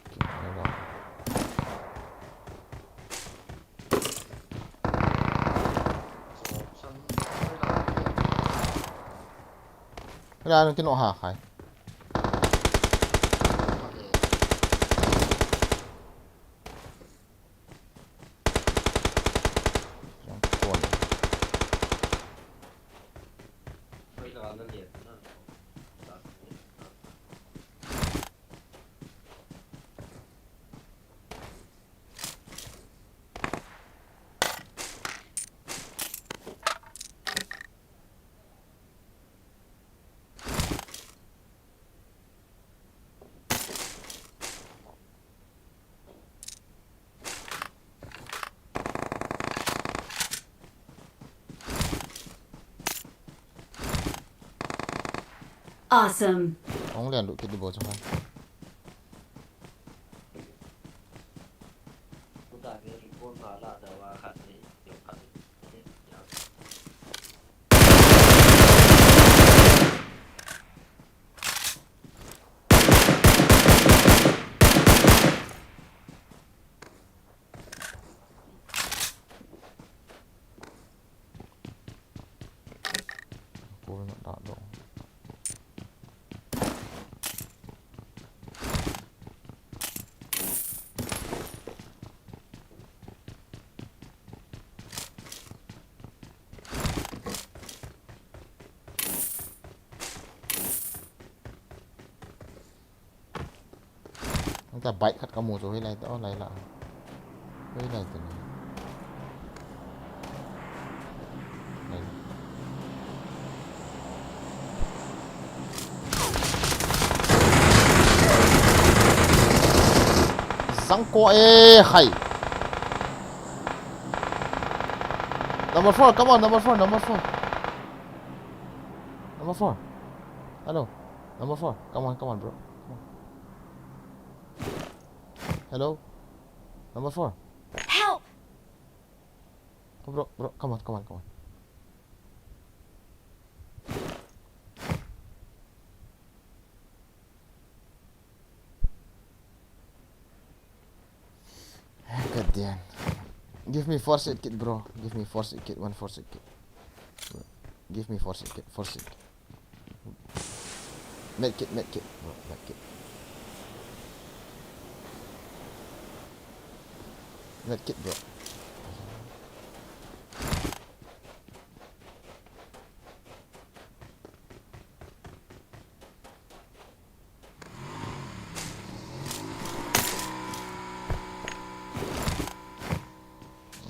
Okay, hold on. Hala, nung kino ha khai. Awesome. Ong lian lut kit di bo chu hai. Kul na ta dong. Anta bike khat kamu chu hilai ta, oh, lai la. Hilai ta ni. Lai. Zangko e khai. Number four, come on, number four, number four. Number four. Hello. Number four. Come on, come on, bro. Come on. Hello. Number four. Help! Oh, bro, bro, come on, come on, come on. God damn. Give me first aid kit, bro. Give me first aid kit. One first aid kit. Give me first aid kit. First aid kit. Med kit, med kit, bro, med kit. Med kit, bro.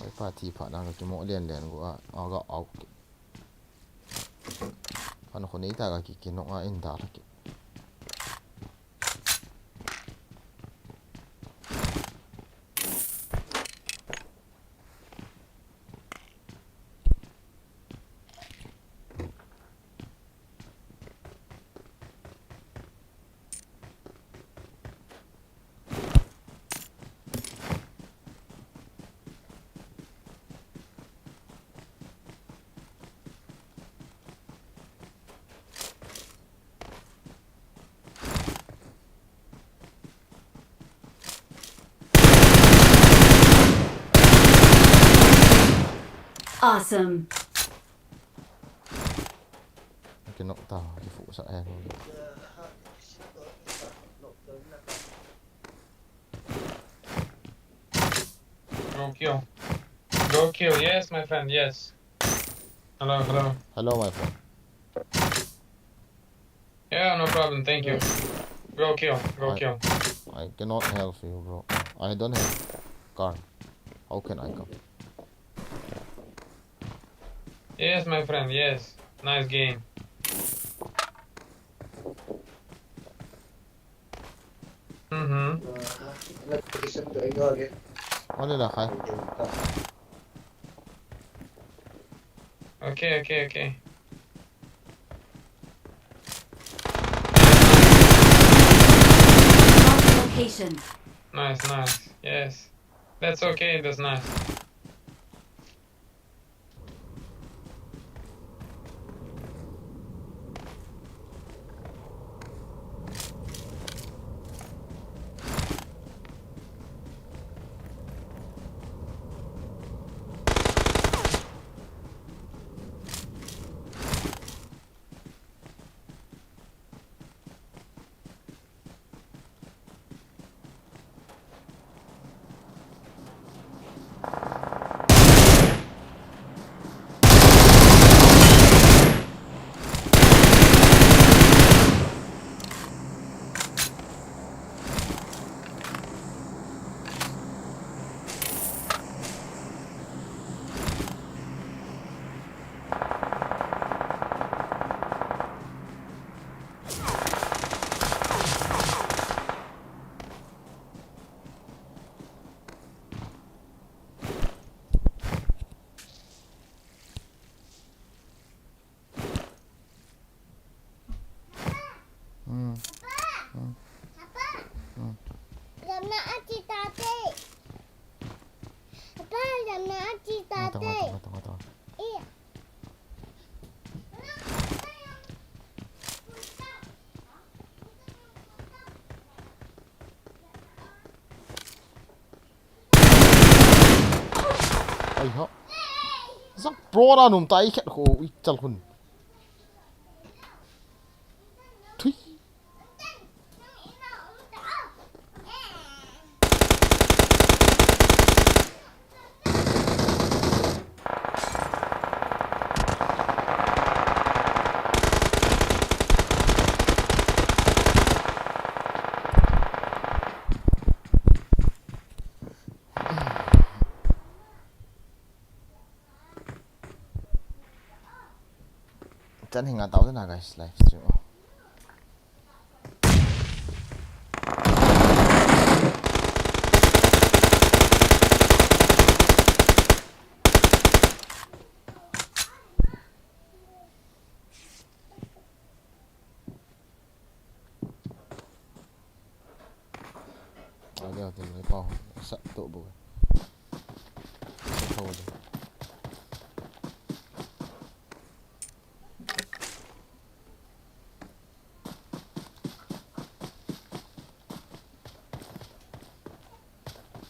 Oi, party pha dang kimo lian lian go a, aga au. Pan khonei ta ga ki, ki nok a in da la ki. Awesome. Kinoh ta, kifu sa eh. Go kill. Go kill. Yes, my friend. Yes. Hello, hello. Hello, my friend. Yeah, no problem. Thank you. Go kill. Go I, kill. I cannot help you, bro. I don't have car. How can I come? Yes, my friend. Yes. Nice game. Mm-hmm. Only la khai. Okay, okay, okay. Mark the location. Nice, nice. Yes. That's okay. That's nice. Hmm. Hmm. Hmm. Lamna achi tate. Apa, lamna achi tate. Ngata, ngata, ngata, ngata. Iya. Ai ho. Zak pro da num tai khet ko i chal khun. Thui. Chan hinga tao na guys, live stream. Ade, ade, mai pau. Sa to bu. Sa to bu.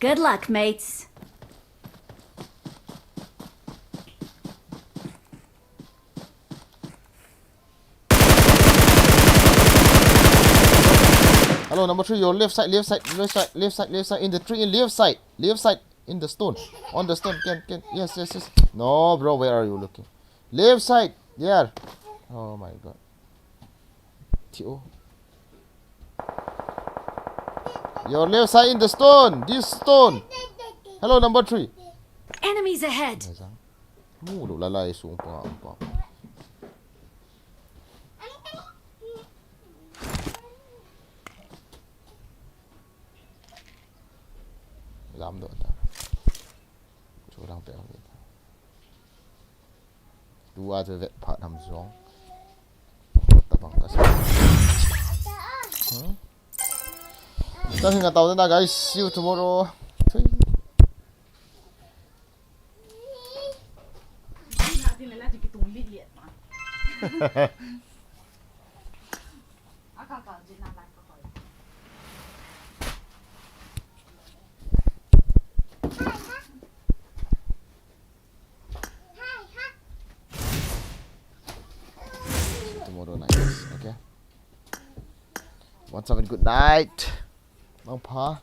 Good luck, mates. Hello, number three, your left side, left side, left side, left side, left side, in the tree, in left side, left side, in the stone, on the stone, can, can, yes, yes, yes. No, bro, where are you looking? Left side, there. Oh my God. T O. Your left side in the stone, this stone. Hello, number three. Enemies ahead. Mu lo lalai sung pa, pa. Lam do ta. Chu lang pe ta. Tu a chu vet phat ham jong. Tabang ka sa. Hmm? Chan hinga tao na guys. See you tomorrow. Thui. Boncha uvin, good night. Mangpha.